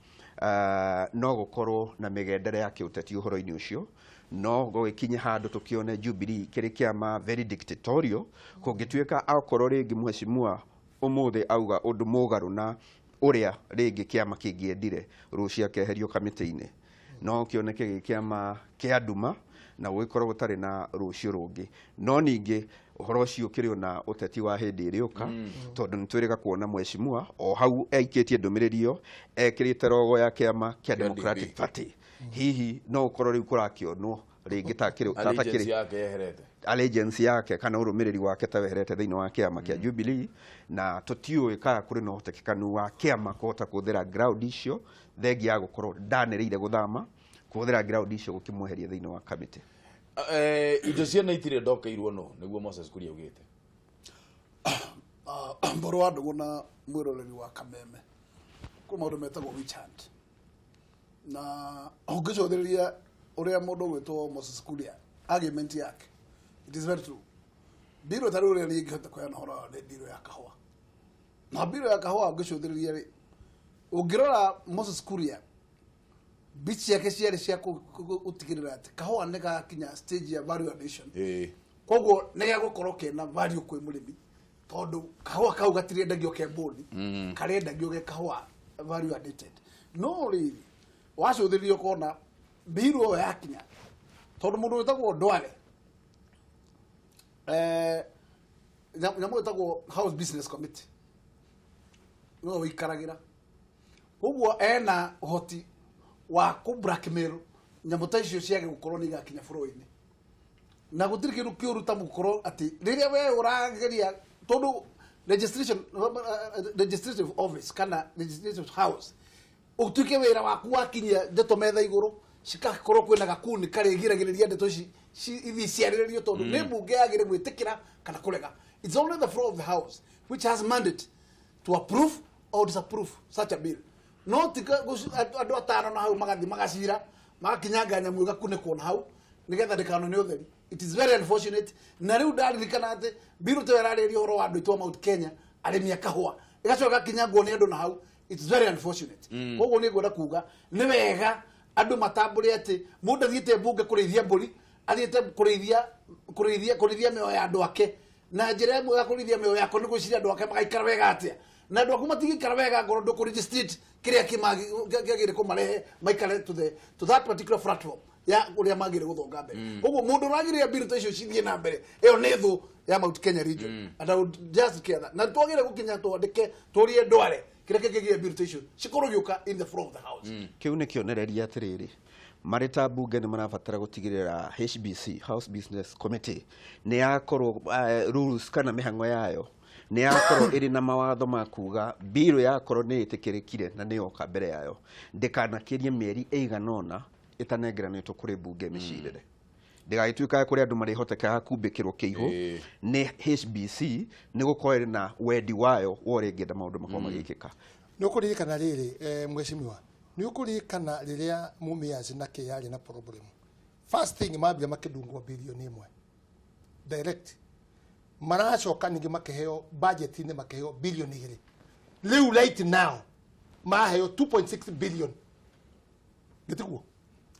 no gũkorwo na mĩgendere ya kĩũteti ũhoro-inĩ ũcio, no gũgĩkinye handũ tũkĩone Jubilee kĩrĩ kĩama very dictatorial. Kũngĩtuĩka akorwo rĩngĩ mheshimiwa Ũmũthĩ auga ũndũ mũgarũ na ũrĩa rĩngĩ kĩama kĩngĩendire, rũciũ akeherio kamĩtĩ-inĩ. No kĩoneke gĩ kĩama kĩa nduma na gũgĩkorwo gũtarĩ na rũciũ rũngĩ. No ningĩ ũhoro ũcio ũkĩrĩ ona ũteti wa hĩndĩ ĩrĩũka, tondũ nĩ twĩrĩga kuona mheshimiwa o hau aikĩtie ndũmĩrĩri ĩyo ekĩrĩte rogo ya kĩama kĩa Democratic Party. Hihi no ũkorwo rĩu kũrakĩonwo rĩngĩ ta kĩrĩ ta Allegiance takĩrĩ yake yeherete. Allegiance yake kana ũrũmĩrĩri wake ta weherete thĩinĩ wa kĩama kĩa Jubilee, na tũtiũĩ kana kũrĩ na ũhotekekanu wa kĩama kũhota kũhũthĩra ground icio, thengia ya gũkorwo ndanĩrĩire gũthama, kũhũthĩra ground icio gũkĩmweheria thĩinĩ wa kamĩtĩ. Indo ciene itirĩ ndokeirwo no nĩguo Moses Kuria augĩte. Mbũrũ wa ndũgũ na mwĩroreri wa Kameme, kwĩ maũndũ metagwo witch hunt, na ũngĩcũthĩrĩria ũrĩa mũndũ ũgwĩtwo Moses Kuria argument yake, it is very true. Mbirũ ta rĩu ũrĩa niĩ ingĩhota kũheana ũhoro wayo nĩ mbirũ ya kahũa, na mbirũ ya kahũa ũngĩcũthĩrĩria rĩ, ũngĩrora Moses Kuria mbici ciake ciarĩ cia gũtigĩrĩra atĩ kahũa nĩ gakinya stage ya value addition. Koguo nĩ gegũkorwo kena value kwĩ mũrĩmi, tondũ kahũa kau gatirendagio ke mbũni, karendagio ge kahũa value added. No rĩrĩ, wacũthĩrĩria ũkona mbirũ ĩyo yakinya, tondũ mũndũ wĩtagwo Ndwale, nyamũ ĩtagwo House Business Committee nĩwe ũikaragĩra, koguo ena ũhoti wa kũ blackmail nyamũ ta icio ciage gũkorwo nĩ igakinya bũrũri-inĩ. Na gũtirĩ kĩndũ kĩũru ta gũkorwo atĩ rĩrĩa we ũrageria, tondũ registration, legislative office kana legislative house, ũtuĩke wĩra waku wakinyia ndeto metha igũrũ, cikakorwo kwĩna gakuni karĩgiragĩrĩria ndeto ici ithiĩ ciarĩrĩrio, tondũ nĩ mbunge yagĩrĩire gwĩtĩkĩra kana kũrega. It's only the floor of the house which has mandate to approve or disapprove such a bill. No ti andũ atano na hau magathiĩ magacira magakinyanga nyamũ ĩgakunĩkwo na hau nĩgetha ndĩkanone nĩ ũtheri. It is very unfortunate. Na rĩu ndaririkana atĩ mbirũ ta ĩyo ĩrarĩrĩria ũhoro wa andũ aitũ a Mount Kenya, arĩmi a kahũa, ĩgacoka ĩgakinyangwo nĩ andũ na hau. It's very unfortunate. Koguo nĩ ngwenda kuga nĩ wega andũ matambũre atĩ mũndũ athiĩte mbunge kũrĩithia mbũri, athiĩte kũrĩithia mĩoyo ya andũ ake, na njĩra ĩmwe ya kũrĩithia mĩoyo yako nĩ gwĩciria andũ ake magaikara wega atĩa, na andũ aku matingĩikara wega ngorwo ndũkũ-registrate kĩrĩa kĩagĩrĩire kũmarehe maikare to that particular platform ya ũrĩa magĩrĩire gũthonga mbere. Koguo mũndũ ũragĩrĩria mbirũ ta icio cithiĩ na mbere, ĩyo nĩ thũ ya Mount Kenya region. And I would just care that. Na twagĩrĩire gũkinya twandĩke tũrie ndware kĩrĩa kĩngĩgiria mbirũ ta icio cikorwo igĩũka in the floor of the house. Kĩu nĩ kĩonereria atĩrĩrĩ, marĩ ta mbunge nĩ marabatara gũtigĩrĩra HBC, House Business Committee, nĩ yakorwo rules kana mĩhang'o yayo nĩ yakorwo ĩrĩ na mawatho ma kuga mbirũ yakorwo nĩ ĩtĩkĩrĩkire na nĩ yoka mbere yayo ndĩkanakĩrie mĩeri ĩigana ũna ĩtanengeranĩtwo kũrĩ mbunge mĩcirĩre, ndĩgagĩtuĩka kũrĩ andũ marĩhotekaga kumbĩkĩrwo kĩihũ nĩ HBC nĩ gũkorwo ĩrĩ na wendi wayo wa ũrĩa ĩngĩenda maũndũ makorwo magĩkĩka. Nĩ ũkũririkana rĩrĩ, mheshimiwa, nĩ ũkũririkana rĩrĩa Mumias na kĩ yarĩ na problem, first thing mambire makĩndungwo bilioni 1 direct, maracoka ningĩ makĩheo budget-inĩ, makĩheo bilioni 2. Rĩu right now maheo 2.6 billion, gĩtiguo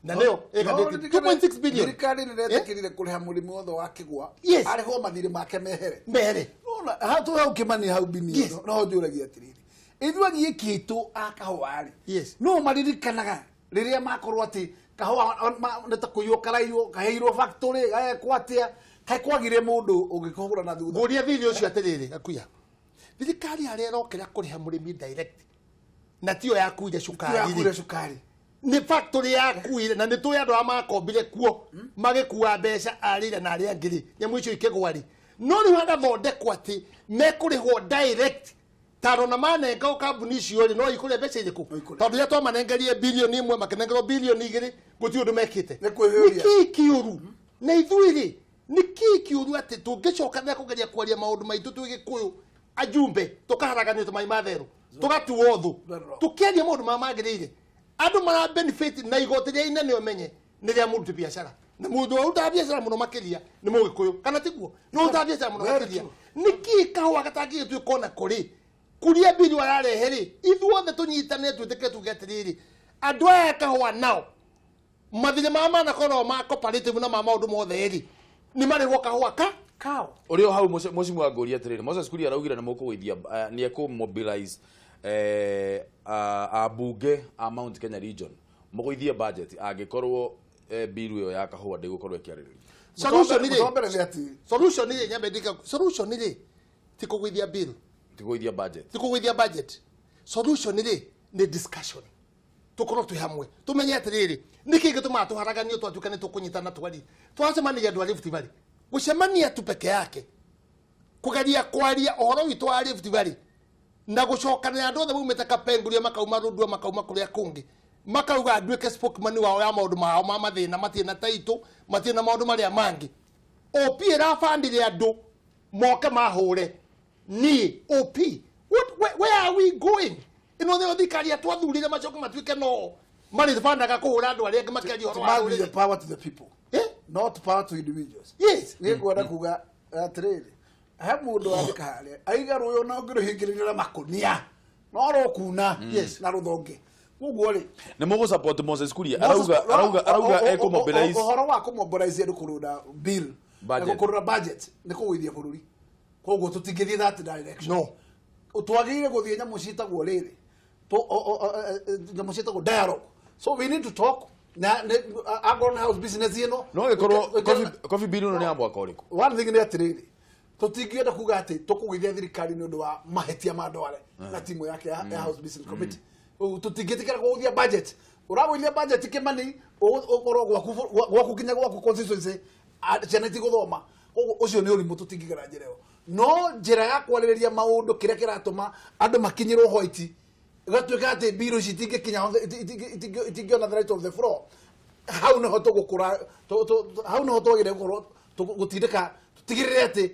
na nĩyo ĩgandĩte 2.6 billion. Thirikari nĩ ĩretĩkĩrire kũrĩha mũrĩmi wothe wa kĩgwa arĩhwo mathirĩ make mehere. Mehere. Nona hau hau kĩmani hau bini. No njũragia atĩrĩrĩ, ithuĩ agiĩkĩtũ a kahũa rĩ, no maririkanaga rĩrĩa makorwo atĩ kahũa nĩ ta kũiywo karaiywo, kaheirwo factory gagekwo atĩa, kaĩ kwagire mũndũ ũngĩkũhũra na thutha? Ngũria thirĩ ũcio atĩrĩrĩ, akuya thirikari harĩa ĩrokĩra kũrĩha mũrĩmi direct na tiyo yakuire cukari Tiyo yakuire rĩ. Cukari. Nĩ factory yakuire, na nĩ tũĩ andũ arĩa makombire kuo magĩkua mbeca arĩire na arĩa angĩ rĩ, nyamũ icio ikĩgwa rĩ, no rĩu hagathondekwo atĩ mekũrĩhwo direct tondũ na manengerwo kambuni icio rĩ, no ikũrĩa mbeca irĩkũ? Tondũ rĩrĩa twamanengerie bilioni 1, makĩnengerwo bilioni 2, gũtirĩ ũndũ mekĩte. Nĩ kwĩhũria. Nĩ kĩĩ kĩũru na ithuĩ rĩ? Nĩ kĩĩ kĩũru atĩ tũngĩcokanĩra kũgeria kwaria maũndũ maitũ twĩ Gĩkũyũ, ajumbe tũkaharaganio ta mai ma therũ, tũgatuo thũ tũkĩaria maũndũ marĩa magĩrĩire? Andũ mara benefit na igoti rĩa inene, ũmenye nĩ rĩa mũruti biacara, na mũndũ ũrutaga biacara mũno makĩria nĩ Mũgĩkũyũ, kana tiguo? Nĩ ũrutaga biacara mũno Very makĩria. true. Nĩ kĩĩ kahũa gatangĩgĩtuĩka ona kũrĩ kuria mbiru ararehe rĩ, ithuothe tũnyitane twĩtĩkĩre tuge atĩrĩrĩ, andũ aya kahũa nao mathirĩ maya manakorwo ma cooperative na ma maũndũ mothe rĩ, nĩ marĩhwo kahũa ka Cow. Ũrĩ o hau mũcimu ngũria atĩrĩrĩ, Moses Kuria araugire nĩ mũkũgũithia, nĩ ekũ-mobilize ambunge a Mount Kenya region mũgũithie budget angĩkorwo bill ĩyo ya kahũa ndĩgũkorwo ĩkĩarĩrĩrio. Solution rĩ, Mũtombere nĩ atĩ solution rĩ, nyambe ndika solution rĩ, ti kũgũithia bill. Ti kũgũithia budget. Ti kũgũithia budget. Solution rĩ nĩ discussion, tukorwo twĩ hamwe, tumenye atĩrĩrĩ, nĩkĩ gĩtũmaga tũharaganio, twatuĩka nĩ tũkũnyitana, twari twacemania andũ a Rift Valley, gũcemania tu peke yake, kũgeria kwaria ũhoro witũ wa Rift Valley na gũcokanĩra andũ othe maumĩte Kapenguria, makauma Rũndua, makauma kũrĩa kũngĩ, makauga nduĩke spokesman wao ya maũndũ mao ma mathĩna, matirĩ na taitũ, matirĩ na maũndũ marĩa mangĩ. OP ĩrabandire andũ moke mahũre niĩ OP. Where are we going? Ĩno nĩyo thirikari ya twathurire, macoke matuĩke no marĩbandaga kũhũra andũ arĩa angĩ makĩaria ũhoro wa To give the rũrĩrĩ. power to the people, Eh? not power to individuals. Yes. Nĩ ngwenda kuga atĩrĩrĩ, he mũndũ wandĩka harĩa aiga rũĩ ona ũngĩrũhingĩrĩria na makũnia no rũkuna. Na rũthonge koguo rĩ, Nĩ mũgũ support Moses Kuria arauga ekũ-mobilize? Ũhoro wa kũmobilize andũ kũrũnda bill Budget. Na kũrũnda budget nĩ kũgũithia bũrũri, koguo tũtingĩthiĩ that direction. No. Twagĩrĩire gũthiĩ nyamũ ciĩtagwo rĩrĩ, nyamũ ciĩtagwo dialogue. So we need to talk na angorwo nĩ house business ĩno. No gĩkorwo coffee bill ĩno nĩ ya mwaka ũrĩkũ? One thing nĩ atĩrĩrĩ, tũtingĩenda kuga atĩ tũkũgũithia thirikari nĩ ũndũ wa mahĩtia ma Ndwale na timu yake ya House Business Committee. Rĩu tũtingĩtĩkĩra kũgũithia budget. Ũragũithia budget, Kĩmani, ũkorwo gwaku kinya gwaku constituency ciana itigũthoma. Koguo ũcio nĩ ũrimũ, tũtingĩgera njĩra ĩyo. No njĩra ya kwarĩrĩria maũndũ, kĩrĩa kĩratũma andũ makinyĩrwo white, gatuĩka atĩ mbirũ ici itingĩkinya, itingĩona the right of the floor, hau nĩho tũgũkũra, hau nĩho twagĩrĩire gũkorwo gũtindĩka, tũtigĩrĩre atĩ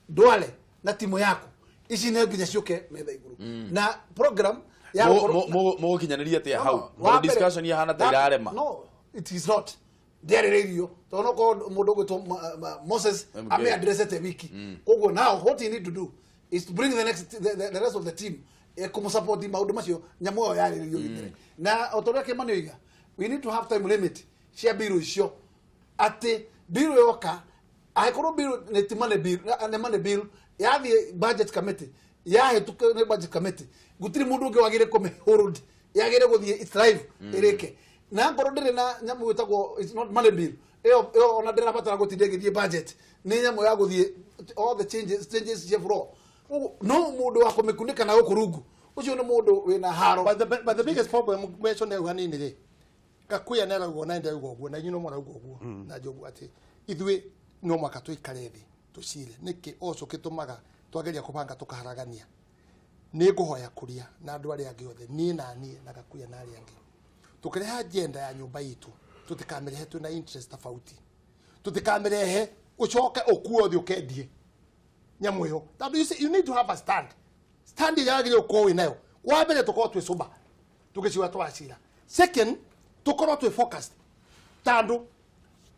Ndwale na timu yaku ici nĩ nginya ciũke metha igũrũ na program ya Mũgũkinyanĩria atĩa hau? No, Tondũ wa mbere- discussion ihana ta irarema. No, it is not, ndĩarĩrĩirio, tondũ no korwo mũndũ ũgwĩtwo Moses MK. ame addressete wiki. Koguo now what you need to do is to bring the next the, the, the rest of the team kũmũsupport maũndũ macio, nyamũ ĩyo yarĩrĩrio gĩthere. Na o ta ũrĩa Kĩmani oiga, we need to have time limit cia mbirũ icio, atĩ mbirũ yoka, angĩkorwo bill nĩ ti money bill, nĩ money bill, yathiĩ budget committee, yahĩtũka nĩ budget committee, gũtirĩ mũndũ ũngĩ wagĩrĩire kũmĩ hold, yagĩrĩire gũthiĩ its live ĩrĩke. Na ngorwo ndĩrĩ na nyamũ ĩtagwo, it's not money bill, ĩyo ona ndĩrabatara gũtinda ĩgĩthiĩ budget, nĩ nyamũ ya gũthiĩ all the changes cia floor. Ũguo, no mũndũ wa kũmĩkunĩka na gũkũ rungu, ũcio nĩ mũndũ wĩna haro. But the biggest problem mention hau hanini rĩ, Gakuya nĩ arauga, ona ndauga ũguo, na inyuĩ no mũrauga ũguo na Njogu, atĩ ithuĩ no mwaka tũikare thĩ tũcire nĩkĩ oco kĩtũmaga twageria kũbanga tũkaharagania. Nĩ ngũhoya kũria na andũ arĩa angĩ othe, niĩ na niĩ na Gakuya na arĩa angĩ, tũkĩrehe agenda ya nyũmba itũ, tũtikamĩrehe twĩna interest tofauti, tũtikamĩrehe ũcoke ũkue ũthiĩ ũkendie nyamũ ĩyo, tondũ you see, you need to have a stand ĩrĩa wagĩrĩire gũkorwo wĩ nayo. Wa mbere, tũkorwo twĩ sober tũgĩciũra tũracira. Second, tũkorwo twĩ focused, tondũ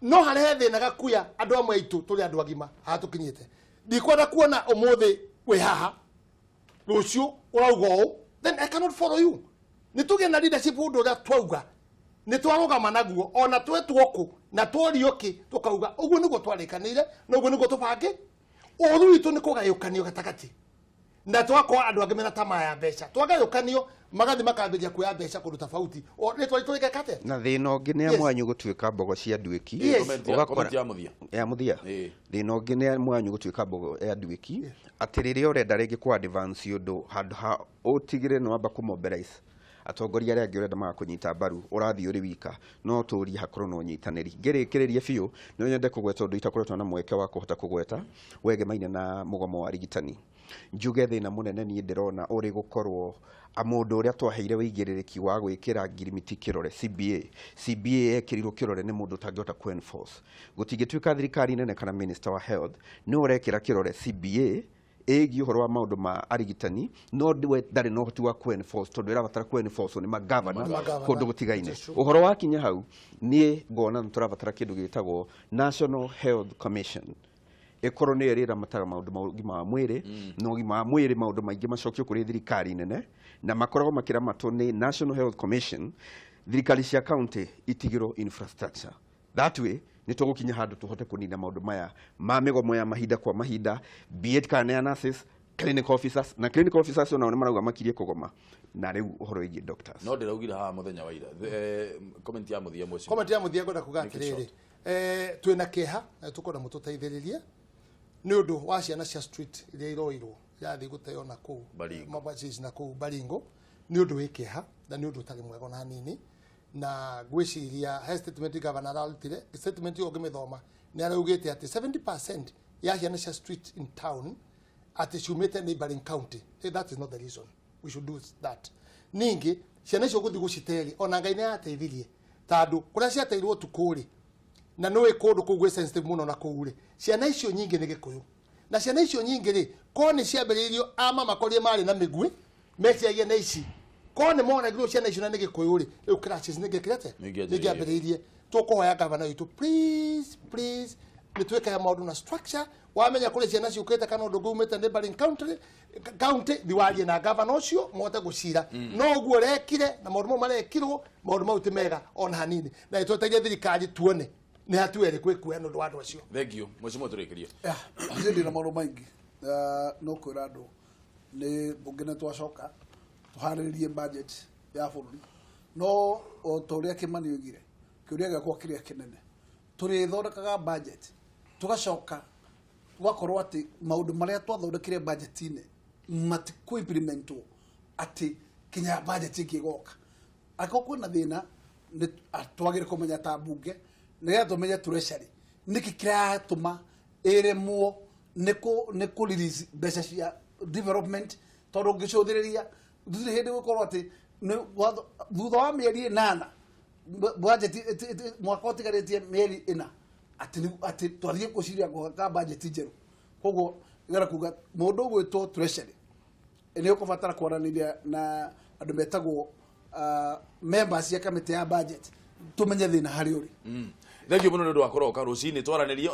no harehe thĩna. Gakuya, andũ amwe aitũ tũrĩ andũ agima haha tũkinyĩte, ndikwenda kuona ũmũthĩ wĩ haha, rũciũ ũrauga ũũ, then I cannot follow you. Nĩ tũgĩe na leadership, ũndũ ũrĩa twauga nĩ twarũgama naguo, ona twetwo kũ na tworio kĩ, tũkauga ũguo nĩguo twarĩkanĩire na ũguo nĩguo tũbange. Ũru witũ nĩ kũgayũkanio gatagatĩ, na twakorwo andũ angĩ mena tamaa ya mbeca, twagayũkanio magathi makambĩrĩria kuoya mbeca kũndũ tofauti. O rĩtwa ritũ rĩgeka atĩa? Na thĩna ũngĩ nĩ amwanyu gũtuĩka mbogo cia nduĩki. Yes. Comment ya mũthia. Ya mũthia, thĩna ũngĩ nĩ mwanyu gũtuĩka mbogo ya nduĩki, atĩ rĩrĩa ũrenda rĩngĩ kũ advance ũndũ, handũ ha ũtigĩrĩre nĩ wamba kũ-mobilize atongoria arĩa angĩ ũrenda magakũnyita mbaru, ũrathiĩ ũrĩ wika. No tũrie hakorwo na ũnyitanĩri. Ngĩrĩkĩrĩria biũ, no nyende kũgweta ũndũ itakoretwo na mweke wa kũhota kũgweta, wegemaine na mũgomo wa arigitani. Njuge thĩna mũnene niĩ ndĩrona ũrĩ gũkorwo mũndũ ũrĩa twaheire wĩigĩrĩrĩki wa gwĩkĩra ngirimiti kĩrore CBA. CBA yekĩrirwo kĩrore nĩ mũndũ ũtangĩhota kũ enforce. Gũtingĩtuĩka thirikari nene kana minister wa health nĩ ũrekĩra kĩrore CBA ĩgiĩ ũhoro wa maũndũ ma arigitani, no we ndarĩ na ũhoti wa kũ enforce, tondũ ĩrabatara kũ enforce nĩ magavana Magavana. kũndũ gũtigaine. Ũhoro wakinya hau, niĩ ngona nĩ tũrabatara kĩndũ gĩtagwo National Health Commission, ĩkorwo nĩyo ĩrĩramataga maũndũ ma ũgima wa mwĩrĩ, na ũgima wa mwĩrĩ maũndũ maingĩ macokio kũrĩ thirikari nene na makoragwo makĩramatwo nĩ National Health Commission. Thirikari cia county itigĩrwo infrastructure, that way Nĩ tũgũkinya handũ tũhote kũnina maũndũ maya ma mĩgomo ya mahinda kwa mahinda, be it kana nĩ ya nurses, clinical officers, na clinical officers onao nĩ marauga makirie kũgoma, na rĩu ũhoro wĩgiĩ doctors. No ndĩraugire haha mũthenya wa ira. Comment ya mũthia, mheshimiwa. Comment ya mũthia, ngwenda kuga Make it atĩrĩrĩ, short. Twĩna kĩeha na tũkwenda mũtũteithĩrĩrie nĩ ũndũ wa ciana cia street iria iroirwo irathiĩ gũteo na kũu Baringo. Mabacis na kũu Baringo. Nĩ ũndũ wĩ kĩeha na nĩ ũndũ ũtarĩ mwega ona hanini, na ngwĩciria he statement governor ararutire. Statement ĩyo ũngĩmĩthoma, nĩ araugĩte atĩ 70% ya ciana cia street in town atĩ ciumĩte neighboring county. That is not the reason we should do that. Ningĩ ciana icio gũthiĩ gũciteri, ona Ngai nĩ yateithirie, tondũ kũrĩa ciateirwo ũtukũ rĩ, na nĩ kũndũ kũu gwĩ sensitive mũno, na kũu rĩ, ciana icio nyingĩ nĩ Gĩkũyũ, na ciana icio nyingĩ rĩ, ko nĩ ciambĩrĩirio ama makorire marĩ na mĩguĩ meciagia na ici, ko nĩ moragirwo ciana icio na nĩ Gĩkũyũ rĩ, rĩu clashes nĩ ngĩkire atĩa? Nĩ ingĩanjĩrĩirie. Nĩ ingĩambĩrĩirie. Tũkũhoya gavana witũ, please, please, nĩ twĩkaga maũndũ na structure. Wamenya kũrĩ ciana ciũkĩte kana ũndũ ũngĩ umĩte neighboring county, thi warie na gavana ũcio mũhote gũcira. No ũguo ũrekire na maũndũ mau marekirwo, maũndũ mau ti mega ona hanini, na nĩtweteire thirikari tuone nĩ hatua ĩrĩkũ ĩkuoya nĩ ũndũ wa andũ acio. Thank you, mheshimiwa, tũrĩkĩrie. Niĩ ndĩna maũndũ maingĩ. No kwĩra andũ nĩ mbunge nĩ twacoka tũharĩrĩrie budget ya bũrũri, no o ta ũrĩa Kĩmani oigire, kĩũria gĩakwa kĩrĩa kĩnene, tũrĩthondekaga budget tũgacoka tũgakorwo atĩ maũndũ marĩa twathondekire budget-inĩ matikũ implementwo atĩ kinya budget ĩngĩ ĩgoka. Angĩkorwo kwĩna thĩna, nĩ twagĩrĩire kũmenya ta mbunge, nĩgetha tũmenye treasury nĩkĩ kĩratũma ĩremwo nĩ kũ release mbeca cia development, tondũ ũngĩcũthĩrĩria gũtirĩ hĩndĩ gũkorwo atĩ thutha wa mĩeri 8 budget mwaka ũtigarĩtie mĩeri 4 atĩ twathiĩ gwĩciria gwaka budget njerũ. Koguo ngara kuga mũndũ ũgwĩtwo treasury nĩ ũkũbatara kwaranĩria na andũ metagwo members cia kamĩtĩ ya budget, tũmenye thĩna harĩ ũrĩ. Thank you mũno nĩ ũndũ wa kũroka rũcinĩ twaranĩrio.